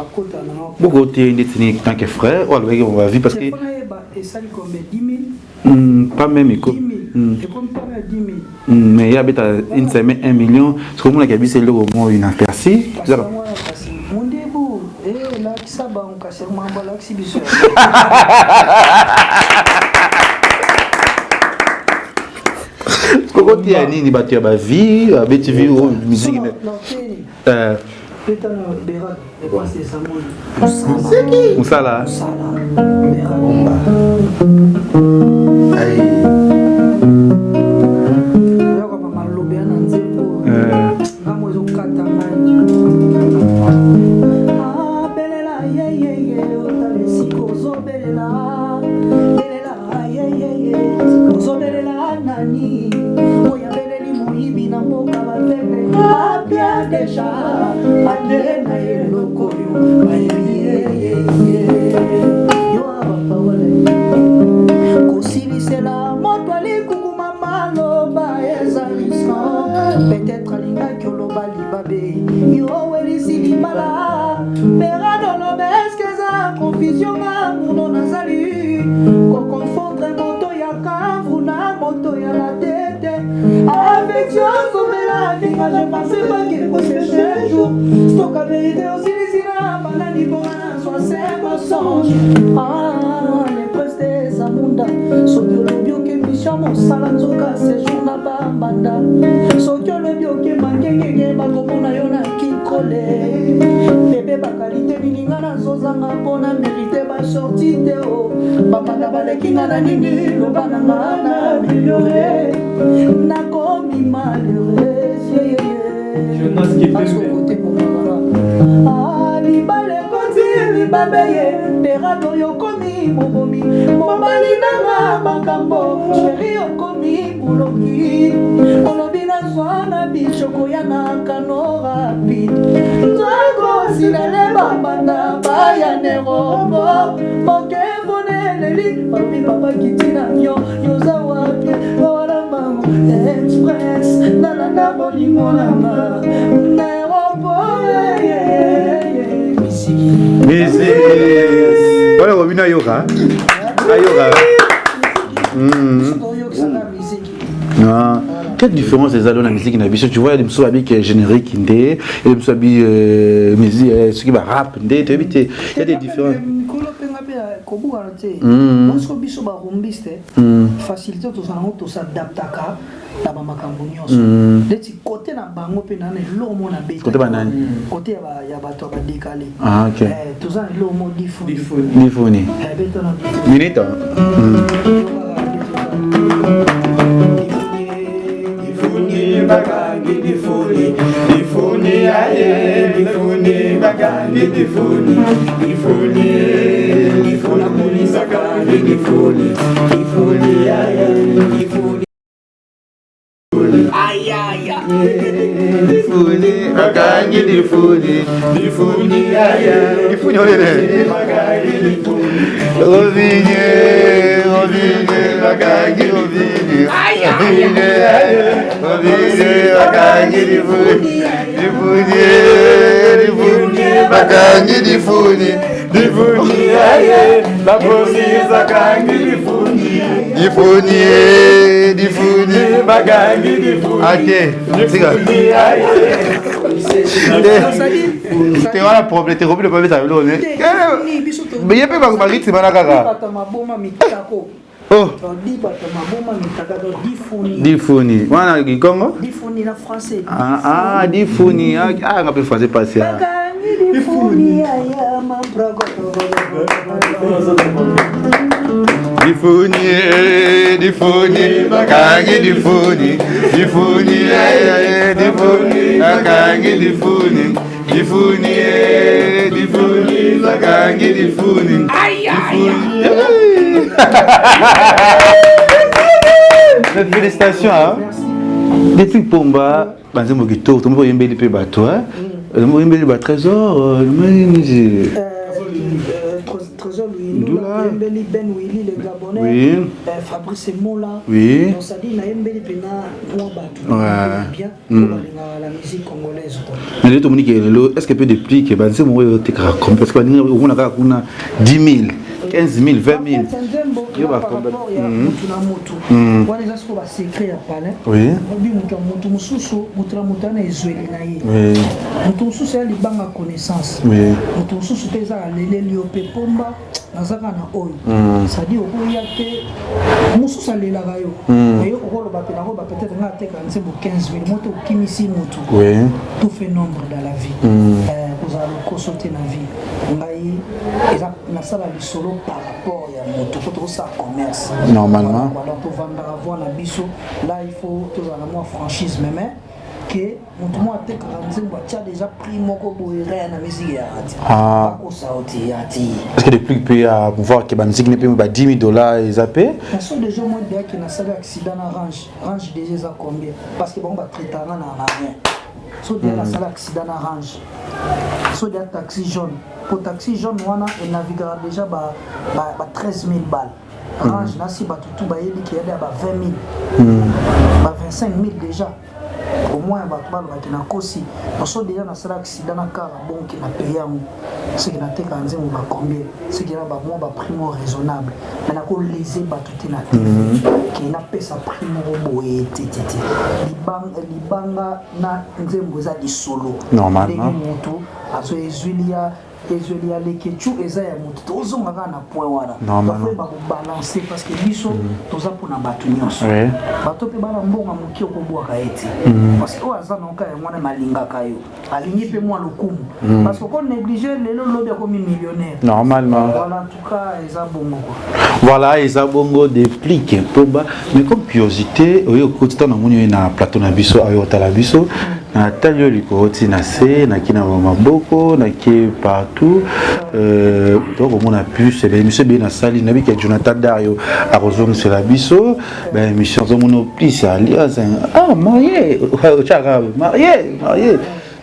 akota nanga. Beaucoup te ndeti ni tant que frère oyo alobaki on va vivre parce que Telefone ayeba esali combien? 10 000. Pas même 10 000 ekomi pas même 10 000. Mais ye abeta une semaine 1 million, soki omonaki ya biso eloko moko inaperçu. Kasi yango wana, kasi mondebu elakisa bango, kasi mambo alakisi biso. Kokoteya nini bato ya bavie babeti vie oyo musique? Teni peta na berat epasi esamoni. Mosala. Mosala berat. Yoka bamalobe ya na nzembo ngambo ezokata ngai abelela yeyeye, otala esika ozobelela belela yeyeye, ozobelela nani oyo abeleli moyibi na mboka baveve abia deja ade na eloko oyo bayebi yeyeye yo abaparole kosilisela moto alikukuma. noloba eske eza confusion nga muno nazali koconfondre moto ya kamvu na moto ya matete affection komela kinga je pense pas qu'il faut ce jour stoka verité osilisi na banani bonga nazwa se mensonge ah, le preste eza munda soki olobi oke mission mosala nzoka sejour na bambanda soki olobi oke mangengenge bakomona yo na kinkole bebe bakalite nini nga nazozanga mpona merite basorti te o bambanda baleki nga na nini loba na nga na ameliore nakomi malheureuse yeyeye ah, libala ekoti libabe ye perado yokomi mobomi mobali nanga makambo sheri okomi moloki olobi nazwa na bichoko ya na kano rapide nzako silale bambanda baya neropo mokeboneleli balobi papa kiti na avion yoza wapi wana mbango express nalanda bolingo nanga neropo misiki wana kobino ayoka ayoka Ah. Quelle différence ezali na musique na biso tu vois mosusu babi ke générique nde ele mosusu babi euh, musique euh, soki ba rap nde toyebi te ya des différences mikolo mpe nga mpe kobukana te biso biso barumbiste facilité tozala yango tosadaptaka na bamakambo nyonso mm. neti kote na bango mpe na na eloko moko na beta kote banani kote ya bato ya badekale ah, okay. eh, toza na eloko moko difuni difuni eh, beta na difuni minute difuni bakangi difuni difuni aye difuni bakangi difuni difuni difuni bakangi difuni difuni aye difuni Difuni, bakangi difuni, difuni, difuni olele. Rovinye, rovinye, bakangi rovinye. Rovinye, rovinye, bakangi difuni, difuni, difuni, bakangi difuni. Difuni aye, la police akangi difuni. Difuni, difuni, bakangi difuni. Ok, tika. Difuni aye. Te wana problème, te robi le problème ça biloko ne. Mais ye pe ba rythme wana kaka. Bato maboma mitako. Oh. Di bato maboma mitaka donc difuni. Difuni. Wana kikongo? Difuni na français. Ah ah difuni. Ah nga pe français passé. Bakangi difuni aya mambrago. Difuni, difuni, bakangi difuni, difuni, difuni, bakangi difuni, difuni, difuni, bakangi difuni. Mais félicitations, hein. Depuis Pomba, banzembo kitoko, tombo oyembeli mpe bato, hein. Oyembeli ba trésor, Trésor Luyindula, nayembeli Ben Willy le Gabonais, oui. euh, Fabrice Mola, oui. donc ça dit nayembeli pena mwa bato ouais. bien mm. balingaka la musique congolaise quoi. Mais lelo tomoni ke lelo est-ce que peut déplique banzembo oyo otekaka combien parce que baninga omona kaka kuna 10 000 15 000 20 000 nzembo Yo par ba rapport ya mutu na mutu wana eza sikoyo basecret ya palin Oui. obi mutu ya mutu mosusu mutu na mutu wana ezweli na ye Oui. mutu mosusu ya libanga connaissance Oui. mutu mosusu mpe eza aleleli yo mpe pomba naza kaka na oyo cestadire okoya te mosusu alelaka yo mais yo okoloba mpe nakoloba peut-être nga ateka nzembo 15 000 moto okimisi mutu Oui. tout fait nombre dans la vie kozala lokoso te na vie ngai eza nasala lisolo par rapport ya moto po tokosala commerce Normalement. Voilà, donc tovandaka voi na biso là il faut tozala na mwa franchise meme ke moto moko atekaka nzembo atya déjà prix moko boye rea na misiki ya ati Ah. akosa yo te ya te Est-ce que déplique peut avoir que ba musique ne peut ba 10 000 dollars et zappé naso déjà moi deyaki nasali accident na range range déjà eza combien parce que bango batraitanga na rien so deya nasali accident na range so deya taxi jaune po taxi jaune wana enavigaka déjà ba, ba, ba 13 000 balles range nasi bato tu bayebi ke yada ba 20 000 ba 25 000 déjà Au moins bato balobaki nakosi. Naso deja nasala accident na car bonke na paye yango. Soki natekaka nzembo ba combien? Soki na ba mwa ba prix moko raisonnable. Mais nako lese bato te na TV. Ke napesa prix moko boye te te te. Libanga, libanga na nzembo eza lisolo. Normalement. Ndenge moto azo ezwili ya ezweli ya leketchou eza ya moto tozonga kaka na point wana bakoyeba kobalancer parce que biso toza mpona bato nyonso bato mpe bana mbongo moke okobwaka ye te parce que oyo aza naoka yango wana malingaka yo alingi mpe mwa lokumu parce que oko néglige lelo lobi akomi millionnaire. Normalement. Voilà, en tout cas eza bongo quoi. Voilà, eza bongo Deplick Pomba. Mais comme curiosité, oyo okoti ntango namoni oyo na plateau na biso, ayo otala biso, natali yo likolo ti na se, naki na maboko, naki partout, tokomona plus baémission ebele nasali, nayebi ke Jonathan Dario akozongisela biso baémission, azomona plus alias ah marié, otyaka marié marié.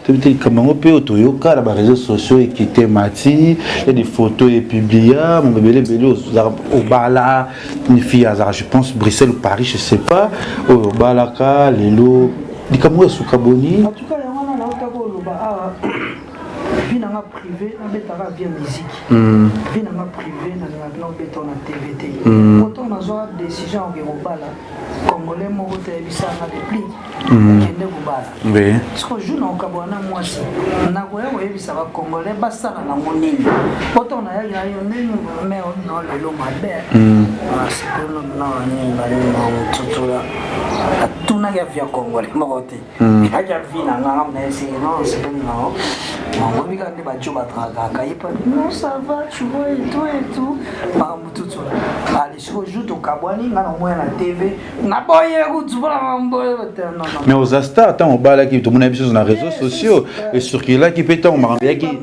Toyebi te likambo yango mpe oyo toyoka na baréseaux sociaux ekite mati ya des photos epublia mo ebele ebele obala une fille azalaka, je pense, Bruxelles ou Paris, je sais pas, oyo obalaka lelo, likambo oyo esuka boni? En tout cas, yango wana nauta koloba awa, vie nanga privé nabetaka via musique. Vie nanga privé nalingaka naobeta na TV te. Pourtant nazwa décision oke kobala congolais moko te ayebisanga Deplick kende kobala. Siko jour na okabwana na mwasi, nakoya koyebisa bacongolais basala nango nini? Poto nayaki na yo ndenge me no lelo mabe sikoyo na nini banini tutula atunaki avis ya congolais moko te, yaki avis na nga na esi non sepeli nango mangobi kaka nde bajo batrakaka ye pa non, ça va, tu vois, et tout et tout, makambo tutula. Ale sikoyo jour tokabwani, nga na omoya na TV naboye kutu mpona mambo te, non non. Mais oza star, ntango obalaki tomona biso na réseaux sociaux ecirculaki mpe ntango makambo eyaki.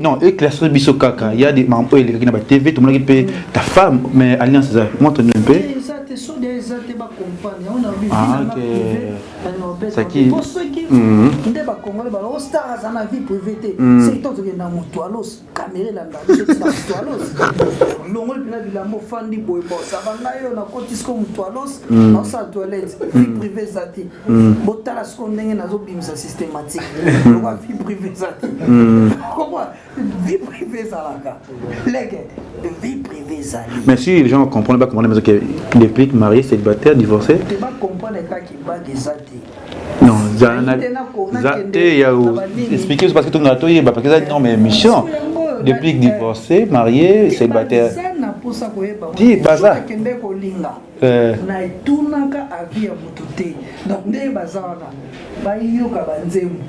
Non, éclaircir biso kaka ya des makambo oyo elekaki na batv, tomonaki mpe ta femme, mais alliance eza, montre nous un peu. Eza te, soki eza te, bacomprendre yango na Ah, ok. Saki- po soki nde bacongolais balo o star aza na vie privé te. Soki to tokenda motu alos caméra elanda biso ti na motu alos longoli mpena bilamba, ofandi boye, bosaba ngai oyo nakoti siko motu alos naosala toilette, vie privé eza te. Botala siko ndenge nazobimisa systématique lokwa vie privé eza te. Comprends? Vie privée ezalaka leke, vie privée ezali. Mais si les gens comprennent pas comprendre que Deplick marié, célibataire, divorcé? Te, bacomprendre kaka bague eza te. Non, za te ya expliquer parce que tongana toyeba parce que eza norme émission. Deplick divorcé, marié, célibataire? Baza na mposa koyeba. Ti, baza. Akende kolinga na etunaka avis ya moto te. Donc nde baza wana bayoka banzembo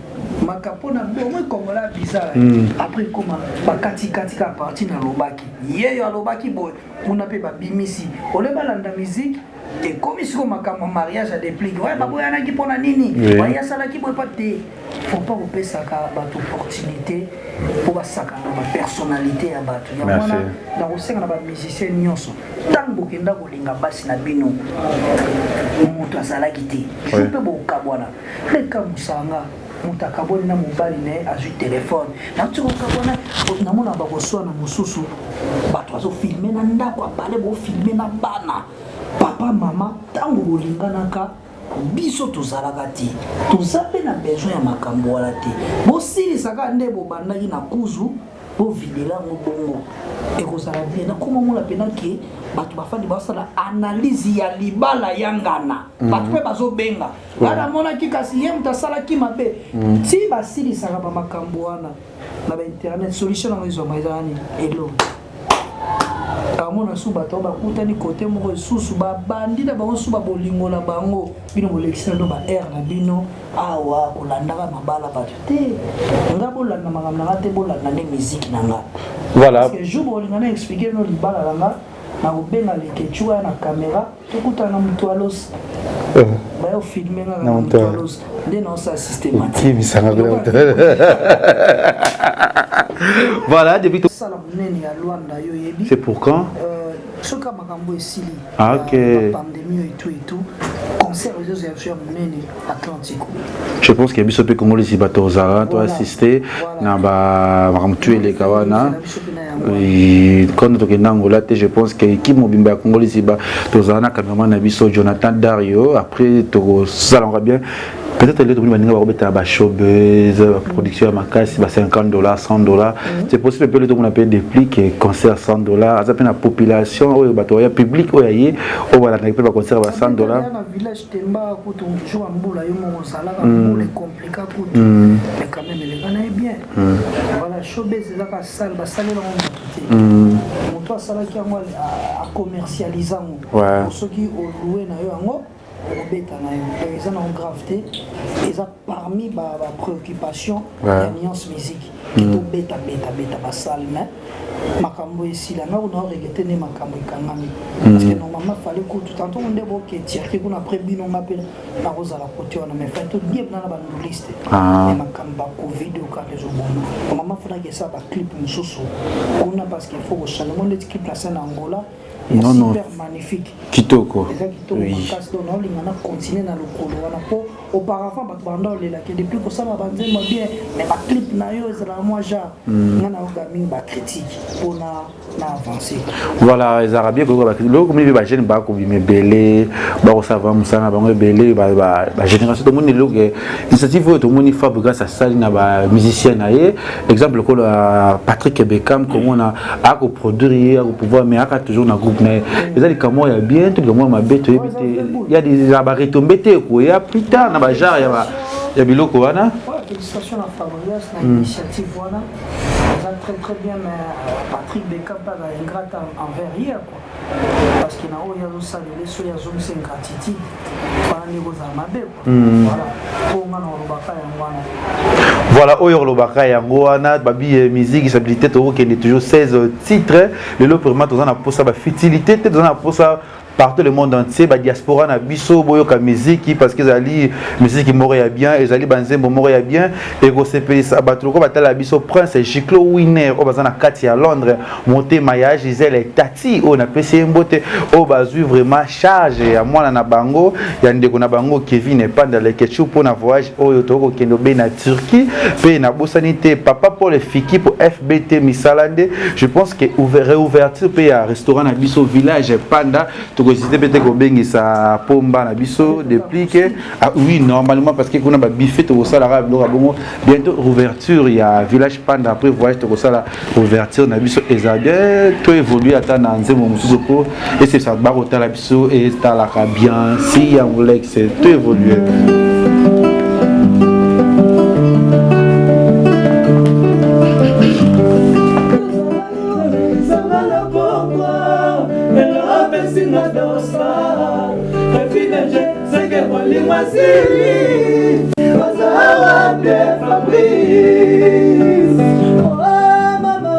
maka mpona bomoi kongola bizarre. Après koma bakatikati ka parti nalobaki yeyo alobaki boye kuna mpe babimisi ole balanda musique, ekomi sikoyo makambo ya mariage ya Deplick oyo baboyanaki mpona nini. Oye asalaki boye pa te, faut pas kopesaka bato opportunité mpo basakana na bapersonnalité ya bato yango. Merci. Wana nakosenga na bamusicien nyonso, ntango bokenda kolinga basi na bino, moto azalaki te jour mpe bokabwana leka mosanga, moto akabwani na mobali na ye, azwi telefone nauti kokabwana, namona bakoswana mosusu, bato bazofilme na ndako abale, bofilme na bana, papa, mama. Ntango bolinganaka, biso tozalaka te, toza mpe na besoin ya makambo wana te. Bosilisaka nde bobandaki na kuzu, bovidela yango bongo ekozala bien. Nakoma mona mpena ke bato bafandi basala analyse ya libala ya ngana, bato mpe bazobenga nga namonaki, kasi ye moto asalaki mabe ti basilisaka bamakambo wana na bainternet. Solution yango ezwama ezala nini? Elo amona su bato oyo bakutani kote moko lisusu, babandi na bango su babolingo na bango. Bino bolekisi na bino ba aire na bino awa kolandaka mabala bato te. Nga bolanda makambo na nga te, bolanda nde miziki na nga. Voilà. Parce que jour bolinga na expliquer bino libala na nga, nakobenga Lekechu aya na caméra, tokutana na moto alos baya ofilme nga na moto alos nde naosala systématique. Kimisanga kuna. Voilà, depuis sala monene ya Lwanda yo oyebi. C'est pour quand? Soki makambo esili Ah, ok. pandémie oyo etu etu, concert ezozo ya biso ya monene Atlantique. Je pense que biso mpe Congolais bato ozala to assister na ba makambo tu eleka wana. Na biso mpe na yango. Quand tokende Angola te, je pense que équipe mobimba ya Congolais ba tozala na cameraman na biso Jonathan Dario, après tokosala yango bien. Peut-être lelo tomoni baninga bakobetaka ba showbiz, ba production ya makasi, ba 50 dollars, 100 dollars. C'est possible mpe lelo tomona mpe Déplique, concert 100 dollars, aza mpe na population oyo bato ya public oyo aye oyo balandaki mpe baconcert ba 100 dollars. Na village Temba kutu, jour ya mbula, yo moko ozalaka, mbula ecomplika kutu, mais quand même eleka na ye bien. Voilà, showbiz ezaka sale, basalelango moto te. Moto asalaki yango, acommercialise yango. Soki oloue na yo yango, okobeta na yo. Donc eza nango grave te, eza parmi bapréoccupation ya Nuance Musique ke tobeta beta beta basale, mais makambo esila. Nga kuna oregretter nde makambo ekangami, parce que normalement fallait kutu tantôt nde boke Turquie kuna, après bino nga mpe nakozala kote wana, mais fallait todiebna na banduliste. Mais makambo bacovid oyo kaka ezoboma. Normalement fundaki esala baclip mosusu kuna, parce que faut kochange mo ndeti clip na se na Angola. Non, non. Super magnifique. Kitoko. Eza kitoko makasi. Donc naolinga na continue na lokolo wana, mpo auparavant bato banda olelaki depuis kosala banzembo bien, mais baclip na yo ezalaka mwa genre. Nga nayoka mingi bacritique mpona na avance. Voilà, ezalaka bien koyoka bacritique. Loko komoni mpe bajeune bakobima ebele, bakosala vraiment mosala na bango ebele, bagénération. Tomoni lelo ke initiative oyo tomoni Fabregas asali na bamusicien na ye, exemple lokola Patrick Beckham, komona akoproduire ye, akopouvoir, mais aka toujours na groupe na ye. Eza likambo ya bien to likambo ya mabe, toyebi te. Ya eza baretombées te, ekoya plus tard na bagenre ya biloko wana. Ouais, félicitations à Fabregas na initiative wana, eza très très bien. Mais Patrick Beckham mpe aza ingrate envers ye quoi, parce que na oyo azosalela, soki azongisa ingratitude wana, nde kozala mabe quoi. Voilà, mpo nga na olobaka yango wana. Voilà, oyo olobaka yango wana. Babi musique stabilité, tokokende toujours 16 titres lelo. Vraiment toza na posa bafutilité te, toza na posa partout le monde entier, badiaspora na biso boyoka musique, parce que ezali musique moko ya bien, ezali banzembo moko ya bien, ekosepelisa bato loko batala biso. Prince Giclo Winner oyo baza na kati ya Londres, motema ya Gisele Tati oyo napesi ye mbote, oyo bazwi vraiment charge ya mwana na bango, ya ndeko na bango Kevin Epanda Lekechu, mpona voyage oyo tokokende obe na Turquie. Mpe nabosani te papa Paul Fiki po FBT misala nde. Je pense que réouverture mpe ya restaurant na biso Village Panda, tokohésite mpe te kobengisa pomba na biso Déplique. Ah, oui, normalement, parce que kuna babuffet tokosalaka biloko ya bongo. Bientôt ouverture ya Village Panda, après voyage tokosala ouverture na biso. Eza bien to évolue ata na nzembo mosusu mpo esepesa bakotala biso, etalaka bien si yango lex to évolue. Sangana pokwa lelo apesinga dosa efideje seke bolingo asili oza wapi, Fabrice? Oh, mama,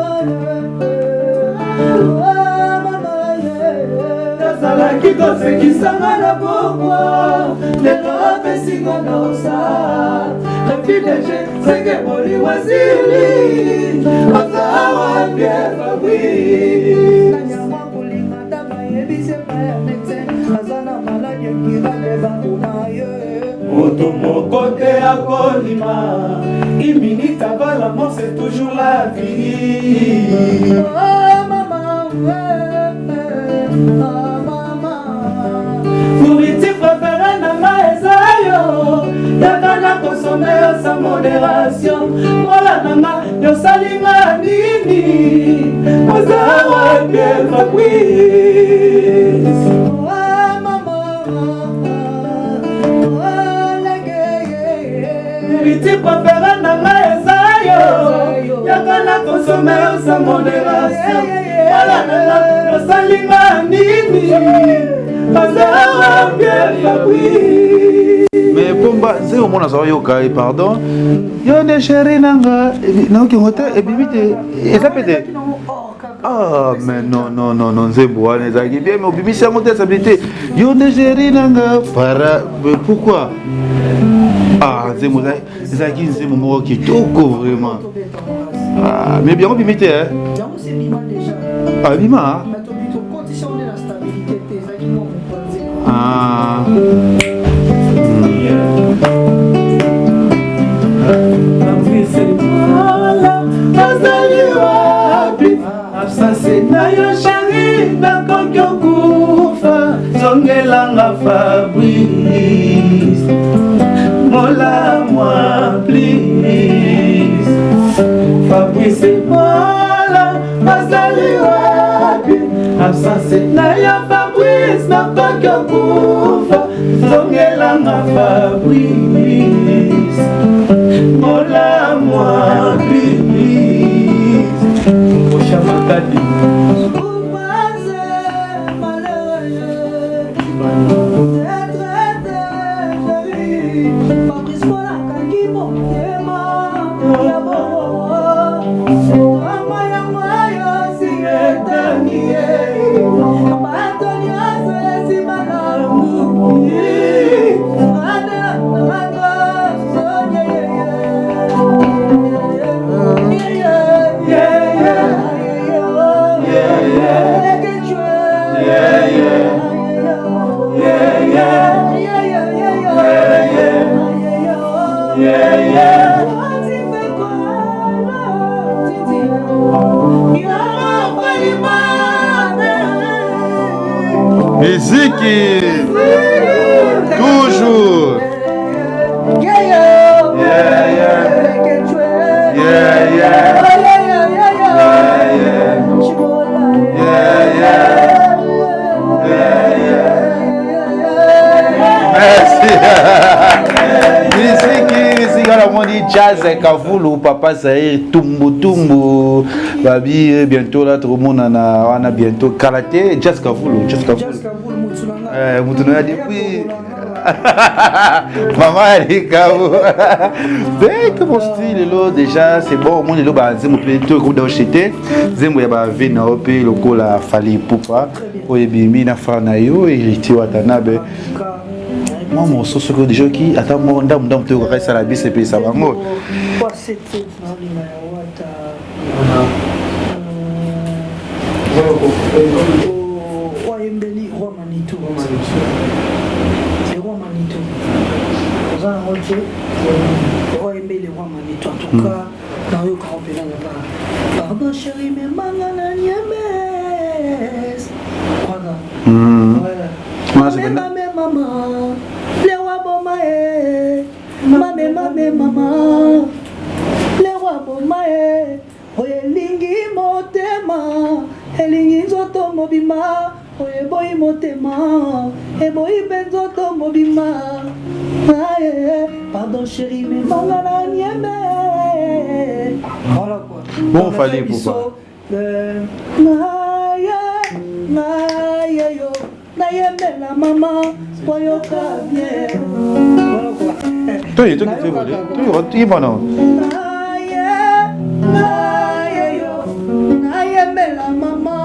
oh, mama. Nazalaki kosekisanga na pokwa, lelo apesinga dosa efideje seke bolingo asili oza wapi, Fabrice? Nanyama kolinga ta bayebisi epai ya médecin, aza na maladi incurable, bakoma ye. Moto moko te akolima. Une minute avant la mort, c'est toujours la vie. Oh, mama, eh, eh, oh, mama. Nourriture préférée na nga eza yo, yaka na consommer yo sans modération. Mola na nga, yosalinga nini? Oza wapi, Fabrice? Oh, mama, oh, lenge. Nourriture préférée na nga eza yo, yaka na consommer yo sans modération. Mola na nga, yosalinga nini? Oza wapi, Fabrice? Mais pomba nzembo omona aza oyoka ye, pardon, yo nde chéri nanga, nayoki te, ebimi te, eza pe te. Ah, mais non, non, non, non, nzembo wana ezalaki bien, mais obimisi yango te, sabi te yo nde chéri nanga para. Mais pourquoi? Ah, nzembo ezalaki nzembo moko kitoko vraiment. Ah, mais yango bimi te, eh? Yango se bima déjà. Ah, bima. Bato tokotisa ngo nde na stabilité te, ezalaki mwa mopanzi. Ah. Fabrice Mola, azali wapi? Absence na yo chéri, nakoki okufa, zongelanga. Fabrice Mola. Azali wapi? Absence na yo Fabrice, nakoki okufa. Zongelanga Fabrice, molamwa please. Osha Makadi. Miziki toujours. Yeah, yeah. Yeah, yeah. Yeah, yeah. Yeah, yeah. Merci. Miziki, miziki wana moni jazz Kavulu, papa Zaire, tumbu tumbu. Babi bientôt là tokomonana wana bientôt kala te jazz Kavulu, jazz Kavulu. Eh, mutu na depuis mama ya likambo mpe mon style lelo déjà c'est bon omoni lelo banzembo mpe to ekomi daoshe te nzembo ya bave na yo mpe lokola Fally Ipupa oyo ebimi na frère na yo Héritier Watanabe. Mwa moso soki deja oki ata moko ndambu ndambu toyokaka esala biso epesa bango. Oyembeli Roi Manitou, le Roi Manitou oza nango te, oyembeli Roi Manitou en tout cas nayoka mpena na ba pardon chéri memanga na Niemes kwaka. Voilà, mame mame mama le roi boma e mame mame mama le roi boma e oyo elingi motema elingi nzoto mobima oyo eboyi motema eboyi mpe nzoto mobima. Aye, pardon chéri memanga na Nieme, voilà quoi. Bon, Fally Ipupa. Naye naye yo nayembela mama oyoka bien, voilà quoi. Toye toki toye toyebana. Naye naye yo nayembela mama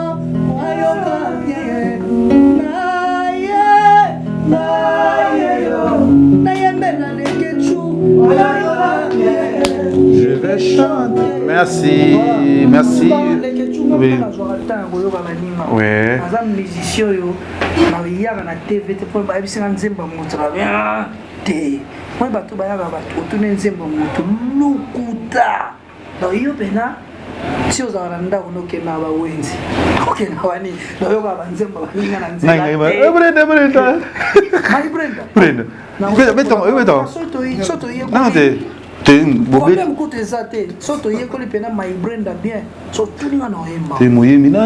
oyoka bien, naye naye yo nayembela lekechu oyoka bien. Je vais chanter. Merci, merci. Lekechu nazwaka ntango ya koyoka baninga. Aza musicien oyo nayaka na TV te mpo bayebisinga nzembo ya moto na te. Moi bato bayaka bato otuni nzembo ya moto lukuta. Donc yo mpena ti ozala na ndako nokenda na bawenzi okenda wani nayoka banzembo baninga na nzela. Brenda, Brenda. Mai Brenda. Brenda. Beta, beta. So toyekoli. Non, te te bobet. Problème kutu eza te, so toyekoli mpena Mai Brenda bien, so tuninga na oyemba. Te moyembi na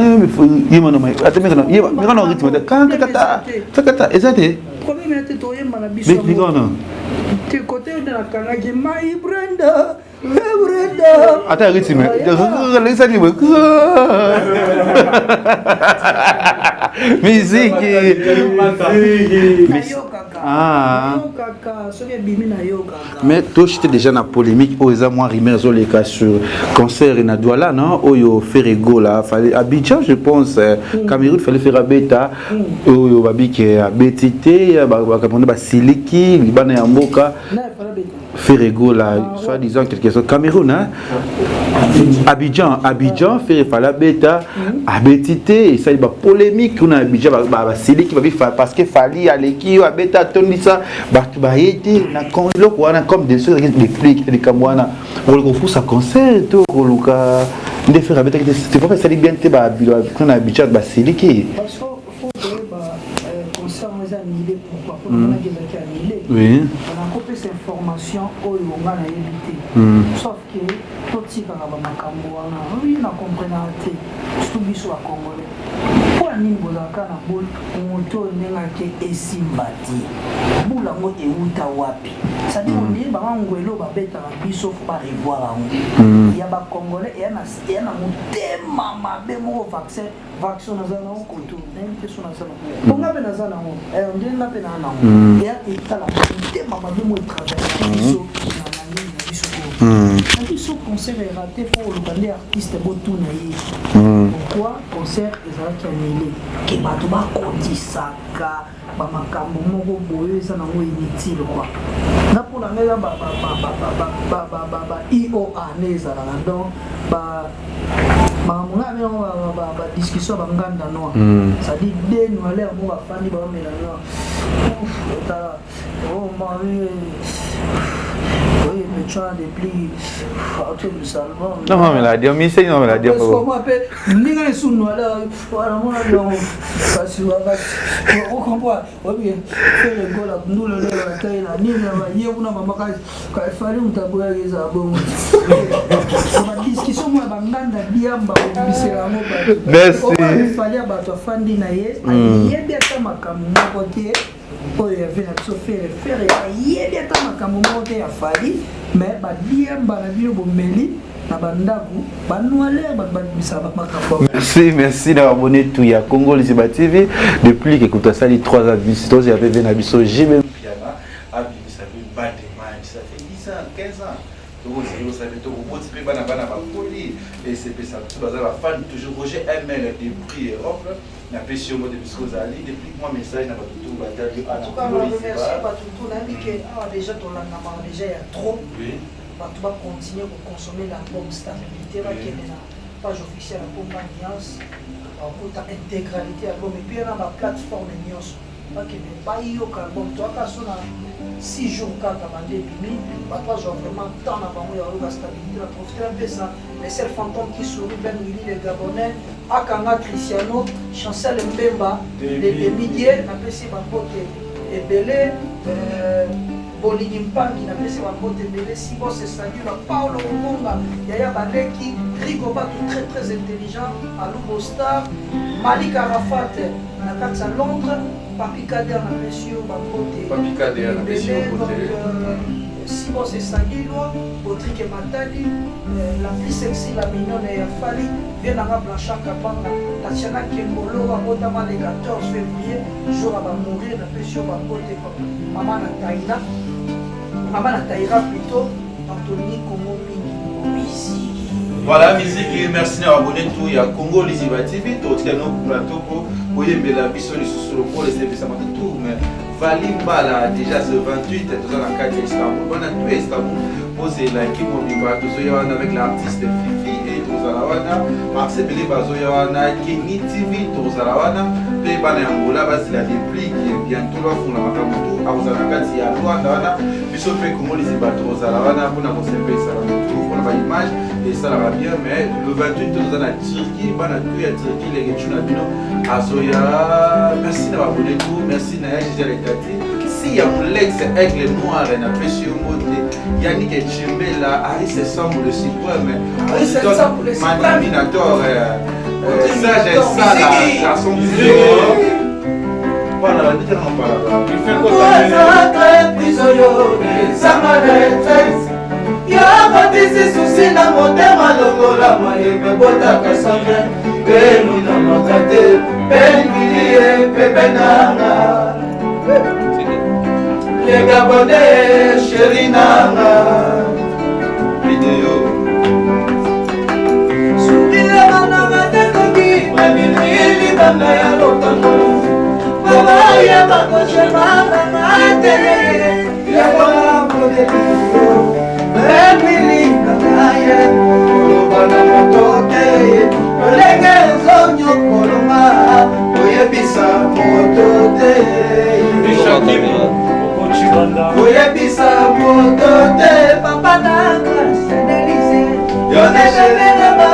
yema na mai ata meka na yema meka na rythme kan kata kata eza te. Problème ya te, toyemba na biso. Bet meka na. Te kote nde nakangaki Mai Brenda, eh, Brenda. Ata rythme lesa ni miziki. Nayokaka. Ah. Nayokaka soki ebimi nayokaka. Mais toshite déjà na polémique oyo eza mwa rumeur ezoleka sur concert na Douala, non, oyo Ferre Gola fallait Abidjan, je pense, Cameroun, fallait faire abeta oyo babiki abeti te, bakamone basiliki libana ya mboka. Na efala beta. Ferre Gola, soit disant quelque chose Cameroun, hein, Abidjan, Abidjan, Ferre fallait abeta, abeti te, esali ba polémique kuna Abidjan, basiliki babi parce que Fally aleki yo abeta atondisa bato baye te na eloko wana comme des choses déplique likambo wana okoluka kofusa concert to koluka nde Ferre abetaki te, c'est pas esali bien te kuna na Abidjan basiliki. Parce que faut toyeba concert ngo eza annulé, pourquoi? Mpo namonaki ezalaki annulé. Nakopesa kopesa information oyo nga nayebi te. Sauf que totikaka bamakambo wana. Oui, na comprenaka te, surtout biso Bacongolais. Mpo ya nini bozalaka na boule? Moto oyo ndenge ake esimba te, boule yango ewuta wapi? C'est-à-dire ondire bango ngwelo babetaka biso, faut barevoir yango. Ya Bacongolais eya na motema mabe moko. Vaccin, vaccin naza nango koto, nayebi te so naza nango mpo nga mpe naza nango, ondire nga mpe naa nango. Eya etala motema mabe mo etraverse biso na nini na biso oyo na biso. Concert eraté, mpo oluka nde artiste, botuna ye pourquoi concert ezalaki annulé, ke bato bakotisaka bamakambo moko boye eza nango inutile quoi. Nga mpona ngai eza ba ioa nde ezalaka, donc makambo ngai abengango badiscussion ya banganda noir, c'est-à-dire de noilere moko bafandi baomela noir, otala oh mari oyo metwana depuis autobus album. Non, mais la dio mi sei, non, mais la dio. Mpe ndenge lesu noilere wana mona yango kasi ocomprendre oyebi Ferre Gola ndula lelo atai na nini ye kuna mama Fally, moto aboyaki ezala bongo. Badiscussion moko ya banganda diamba kobimisela yango bato. Fally ya bato afandi na ye, ayebi ata makambo moko te oyo ya vie na biso. Ferre, Ferre ayebi ata makambo moko te ya Fally, mais badiamba na bino bomeli na bandako banoilere, bato babimisaka makambo. Merci, merci na abonné tout ya Congo Liziba TV. Depuis que kuta sali 3 ans biso tozi ya na biso JB Mpiana abimisa mpe balle de match, ça fait 10 ans, 15 ans tokozali kosala mpe tokoboti mpe bana, bana bakoli esepesa biso, baza bafan toujours. Roger ML depuis Europe, napesi yo mbote bisiko ozali. Depuis mwa message na bato tu batali. En tout cas, na remercier bato tu. Nayebi ke awa déjà tolandamaka déjà ya trop. Bato bacontinue koconsommer l'album Stabilité, bakende na page officielle ya Pomba Nuance, bakuta intégralité album, et puis na baplateforme nyonso bakende bayoka album. Toyaka so na 6 jours kaka bande ebimi, bato bazwa vraiment temps na bango ya koyoka Stabilité. Na profite napesa le seul fantôme qui sourit, Ben Willy le Gabonais, akanga Cristiano Chancel Mbemba le demi-dieu, napesi bambote ebele. Bolingi Mpangi, napesi bambote ebele. Sibos Esadula, Paolo Omonga, yaya baleki Rigo, bato très très intelligent, Alubo Star, Malik Arafat na kati ya Londres, Papi Kader, napesi yo bambote ebele. Donc Sibos Esagilwa, Audrike Matali, la plus sexy, la mignonne ya Fally, vie nanga Blanchard Kapanga, Tatiana Kembolo, abotama le 14 février, jour ya bamourir, napesi yo bambote. Mama na Taina, mama na Taira plutôt, batolingi Kongo mingi, musique. Voilà, musique. Merci na abonné tout ya Congo Liziba TV. Totika no plateau po oyembela biso lisusu lokola esepesama tout. Mais Fally Mbala déjà ce 28 toza na kati ya Istanbul, bana tout ya Istanbul bozelaki mobimba, tozoya wana avec l'artiste Fifi e tozala wana, Marc Ebele bazoya wana, Kenny TV tozala wana mpe bana ya Angola bazela Déplique, bientôt bafunga makambo tu akozala na kati ya Lwanda wana. Biso mpe Kongo Liziba tozala wana mpona kosepelisa bato, mpona baimage esalaka bien. Mais le 28 toza na Turquie, bana tu ya Turquie, leketu na bino azoya. Merci na baabonné tout, merci na ya Gisele Tati si ya Molex Aigle Noir, napesi yo mbote. Yannick Echimbela, Aris Sambu le suprême, Maniminator, Sage Sala, garçon. Voilà, Entreprise oyo ezanga retraite, yakotisi susi na motema, longola mayebe botaka sacre penunamaka te pengilie pepe nanga le Gabonais, chéri nanga. Video. Subilaka tekoki mamili libanga ya lopango, babaya bakoshemanga te, yango modeli emilinga ye koloba na moto te, lolenge ezonyokoloma koyebisa moto te, koyebisa moto te. Papa nanga Senelise yoneshenelema.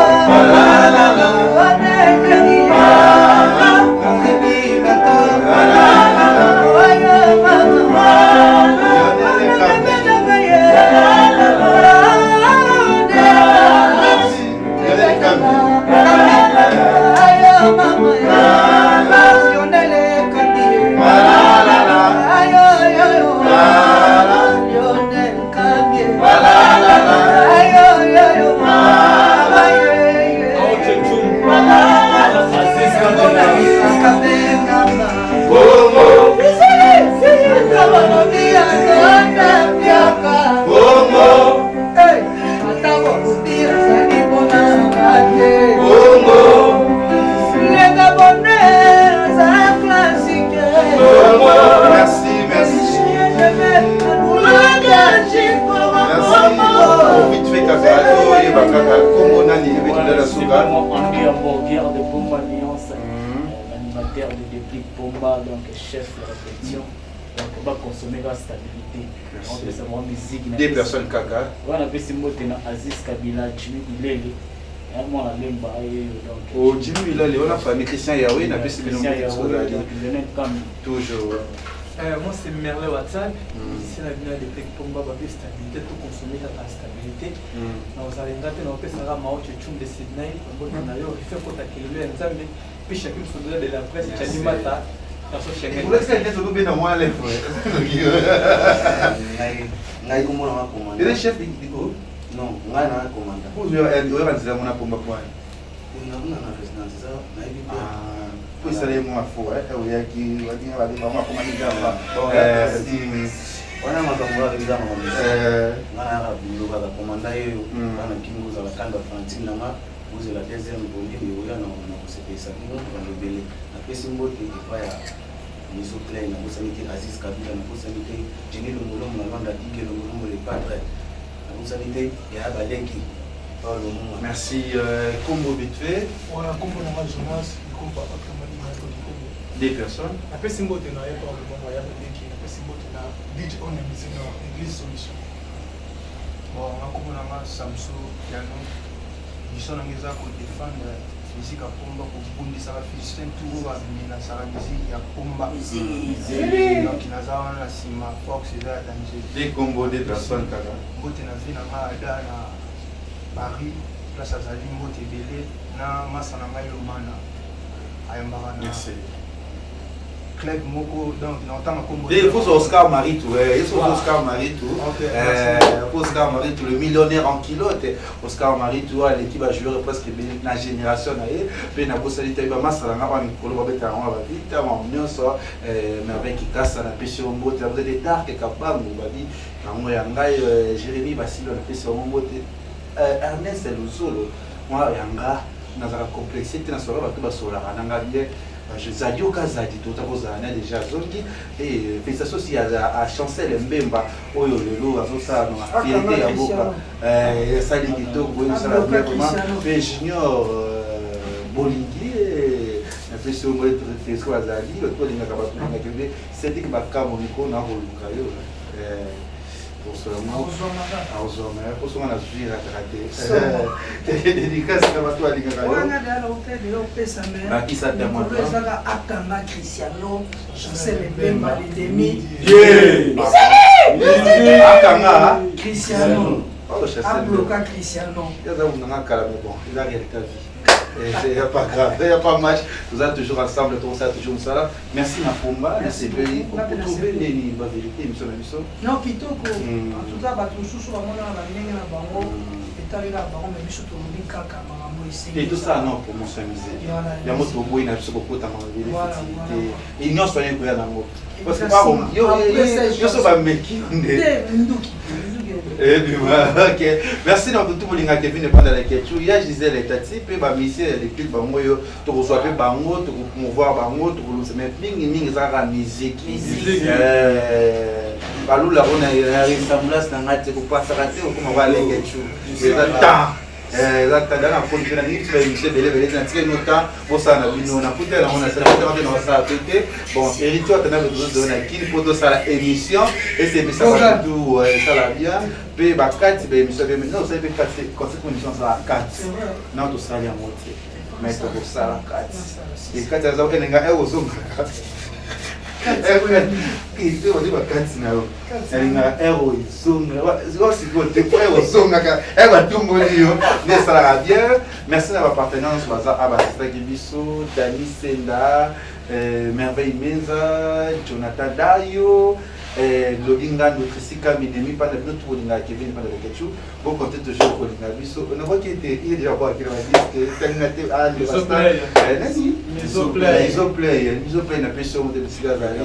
Leader de Pomba Nuance, l'animateur de Déplic Pomba, donc chef de répétition. Donc ba consommer la stabilité. Merci. On peut savoir musique. Deux personnes kaka. Wana pesi mbote na Aziz Kabila, Jimmy Bilele. Mwana Lemba ye donc. Oh Jimmy Bilele, on a famille Christian Yahweh, na pesi bino Christian mbote Yahweh, tozali. donc Lionel Kambi. Toujours. Moi c'est Merlin Watson, musicien na bino ya Deplick Pomba, babi stabilité, tout consommer kaka stabilité. Na ozala nga te na opesaka Mao Chechum de Sydney, mbote na yo, Rife Kota Kelelo ya Nzambe, puis Shakim Sondola de la presse, Merci. Chani Mata, garçon Schengen. Olakisa nde tozobenda mwa lèvre. Ngai kombo na nga commandant. Eza chef liko? Non, ngai na commandant. Oyoka nzela mona pomba point. Kuna na résidence eza nayebi te. Po esala ye mwa fo, oyaki walinga babenga mwa akoma ligamba. Wana makambo kaka eza makambo. Ngai nayaka bulo kaka commandant yeyo bana Kingo ozala kanda fanatique na nga bozela deuxième volume oya na kosepelisa bino bando ebele. Napesi mbote epai ya Miso Clay, nabosani te Aziz Kabila, nabosani te Jenny Longolongo na Luanda, Dike Longolongo le padre, nabosani te Yaya Baleki Paul Omunga. Merci. Kombo vite fait. Voilà, kombo na nga Jonas, Likomba Akamani Mato Likombo. Deux personnes. Napesi mbote na ye Paul Omunga ya Baleki, napesi mbote na DJ On ya Musique Nord, Église Solution. Bon, nga kombo na nga Samso Piano. Mission na nga eza ko défendre musique ya pomba, kobundisa ba physicien tout oyo bamenasaka musique ya pomba. Donc naza wana na nsima, force eza ya danger. Deux combos, deux personnes kaka. Mbote na vie na nga Ada na Paris, place azali mbote ebele na masa na ngai Lomana ayambaka na Merci. club moko, donc na otanga kombo. Il faut Oscar Maritou, il faut Voilà. Oscar Maritou, Ok, faut Oscar Maritou, le millionnaire en culotte. Oscar Maritou, l'équipe a joué presque la génération na ye, pe na bosali te ba masala nga ba mikolo ba beta ngo ba vita ba nyonso merveille kikasa na pesi yo mbote, vous êtes dark kabangu babi yango ya ngai Jérémy Basilo na pesi yo mbote, Ernest Luzolo moi yanga nazala complexe te na solo bato basolaka na nga bien. Zadi Okazadi tota kozala na déjà azongi et félicitations aussi à Chancel Mbemba oyo lelo azosala na fierté ya mboka, esali kitoko oyo osala bien vraiment. Mpe Junior Bolingi napesi yo mbote, félicitations azali bato balingaka bato balingaka mpe Cédric Bakamo mikolo na koluka yo azwama kosonga na zwi rataka te, dédicace na bato balingaka yo. Wana deya naopedela opesa. Bakisa te mwa. Mikolo ezaka akanga Cristiano Chancel Mbemba le demi. Akanga Cristiano. Oh, Chancel. Abloka Cristiano. Eza nanga kala, mais bon, eza réalité ya vie. Il n'y a pas grave, il n'y a pas match. Nous sommes toujours ensemble, tout ça, toujours ça. Merci Napomba, merci Pays. Beaucoup. Retrouver les la vérité, émission na biso. Non, kitoko. En tout cas bato mosusu bamonaka na ndenge na bango, etali kaka bango, me biso tolobi kaka makambo Et tout ça, non, promotion musique. Voilà. Il y a moto boy na biso kokota mabele Voilà. fertilité. Et nyonso wana ekoya nango. Parce que Exactement. yo Après ça, nyonso bameki nde. Te, nduki nduki. Eh bien, voilà, ok. Merci na tout bolinga Kevin Panda la Kechu. Ya Gisèle Tati pe ba mission ya l'équipe bango yo to kozwa pe bango, to promouvoir bango, to kolusa mais mingi mingi ezalaka musique. Balula ona na ressemblance na nga te, kopasaka te okoma ba Kechu. Eza temps. Eza temps na koli na ngi ba émission ebele ebele na tikeli no temps bosala na bino na kutela yango na sala kutela te na osala pe te. Bon, héritier atana tozo na kini po tosala émission esepesaka tu esala bien mpe bakati ba émission mpe maintenant osali mpe kati concept émission osala kati na tosali yango te, mais tokosala kati ekati aza okenenga e ozongaka te ozi bakati na yo nalingaka ere ezonga sikoyo te po ere ozongaka ere batumboli yo nde esalaka bien. Merci na bapartenaire nyonso baza a basistaki biso: Dani Senda, Merveille Menza, Jonathan Dayo, Lobi Ngando, Trisika Minemi mpanda bino tu bolingaka Kevin Mpanda Lekechu, bokonte toujours kolinga biso. Nakoki ete il est déjà boakela badisque talinga te nani Misoplay, Misoplay napesi yo mote bisika azali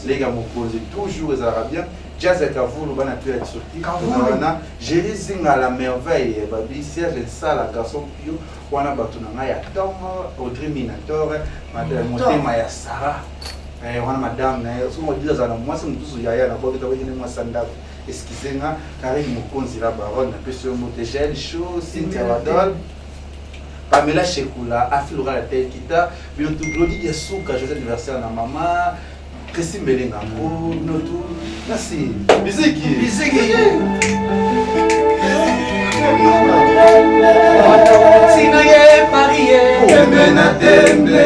Lega Mokonzi, toujours ezalaka bien. Jazz ya Kavulu, bana to ya Turquie wana, Géri Zinga la merveille, babi Serge Nsala garçon pio wana, bato na ngai ya ntongo, Audrey Minator motema ya Sara wana, madame na ye soki odile azala na mwasi mosusu yaya na boki tabokende mwasi ya ndako, excuse nga. Karine Mokonzi la baronne, napesi yo mbote. Jael Show, Cynthia Wadol. Pamela Shekula, Afi Loka la tête kita, bino tout Glody Yasuka, joyeux anniversaire na maman. Christine Belenga, bino tout. Merci. Musique. Musique. Tina ye Paris Tembe na tembe.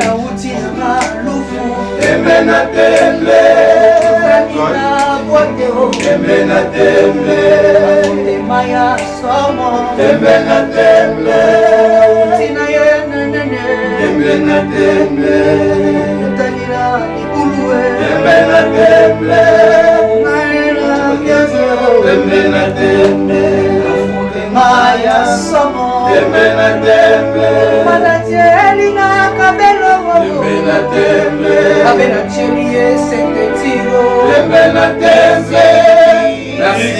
Nauti na Lufu Tembe na tembe. Na boite o Tembe na tembe. Motema ya somo Tembe na tembe. Tina ye nenene Tembe na tembe. Otalila libulu e Tembe na tembe. Naela mianyo Tembe na tembe. Motema ya somo Tembe na tembe. Manatieli na kabelo Tembe na tembe. Abe na tieli ye sentetiro Tembe na tembe. Merci.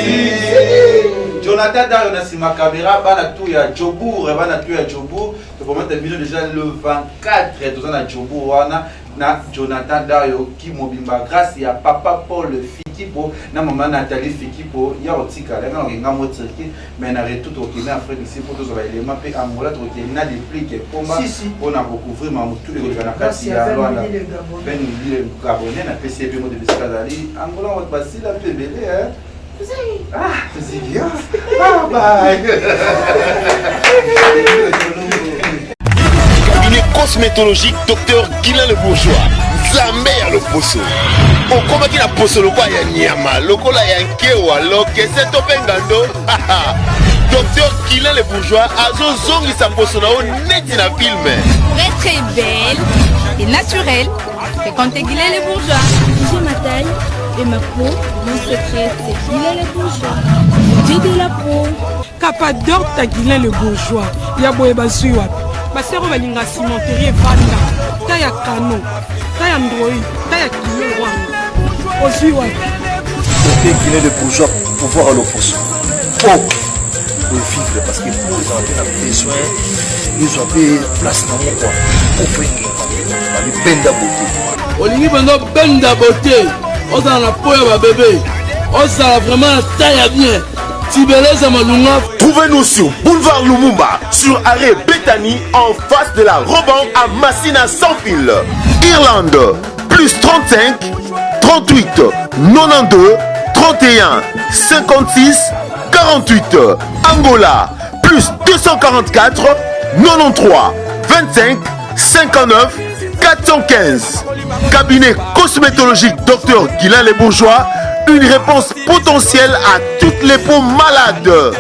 Jonathan Dario na nsima caméra bana tu ya Jobourg bana tu ya Jobourg tokomata bino déjà le 24 toza na Jobourg wana na Jonathan Dario kimobimba grâce ya papa Paul Fikipo na mama Nathalie Fikipo ya kotikala nga nakenga mo Turquie mais na retour tokokende Afrique ici mpo tozwa baelema mpe Angola tokokende na déplique pomba mpona kocouvrir mamutu ekoleka na kati ya Luanda Ben Midi Gabonais napesi ye mpe moto bisika azali Angola bato basila mpe ebele Ah, toziki ah, bye. Cabinet cosmétologique Dr Guilain Le Bourgeois nzambe ya loposo okomaki na poso lokola ya nyama lokola ya nkewa lokese to mpe ngando Dr Guilain Le Bourgeois azozongisa poso na yo neti na filme Pour être belle et naturelle, fréquentez Guilain Le Bourgeois. J'ai ma taille et ma peau, mon secret, c'est Guilain Le Bourgeois. J'ai de la peau. Capador ta Guilain le bourgeois ya boye bazwi wapi basero balinga cimenterie evanda ta ya kano ta ya ndroi ta ya kilo wana ozwi wapi Docteur Guilain le bourgeois pouvoir à l'opposition po revivre parce que po ezala mpe na besoin ezwa mpe place nango kua po fo engenga babibenda bote olingi mpenza obenda bote ozala na po ya babebe ozala vraiment na taille ya bien tibeleza malunga Trouvez-nous sur Boulevard Lumumba, sur arrêt Bethany, en face de la Roban à Massina sans fil. Irlande, plus 35 38 92 31 56 48. Angola, plus 244 93 25 59 415. Cabinet cosmétologique Dr Guilain Les Bourgeois, une réponse potentielle à toutes les peaux malades.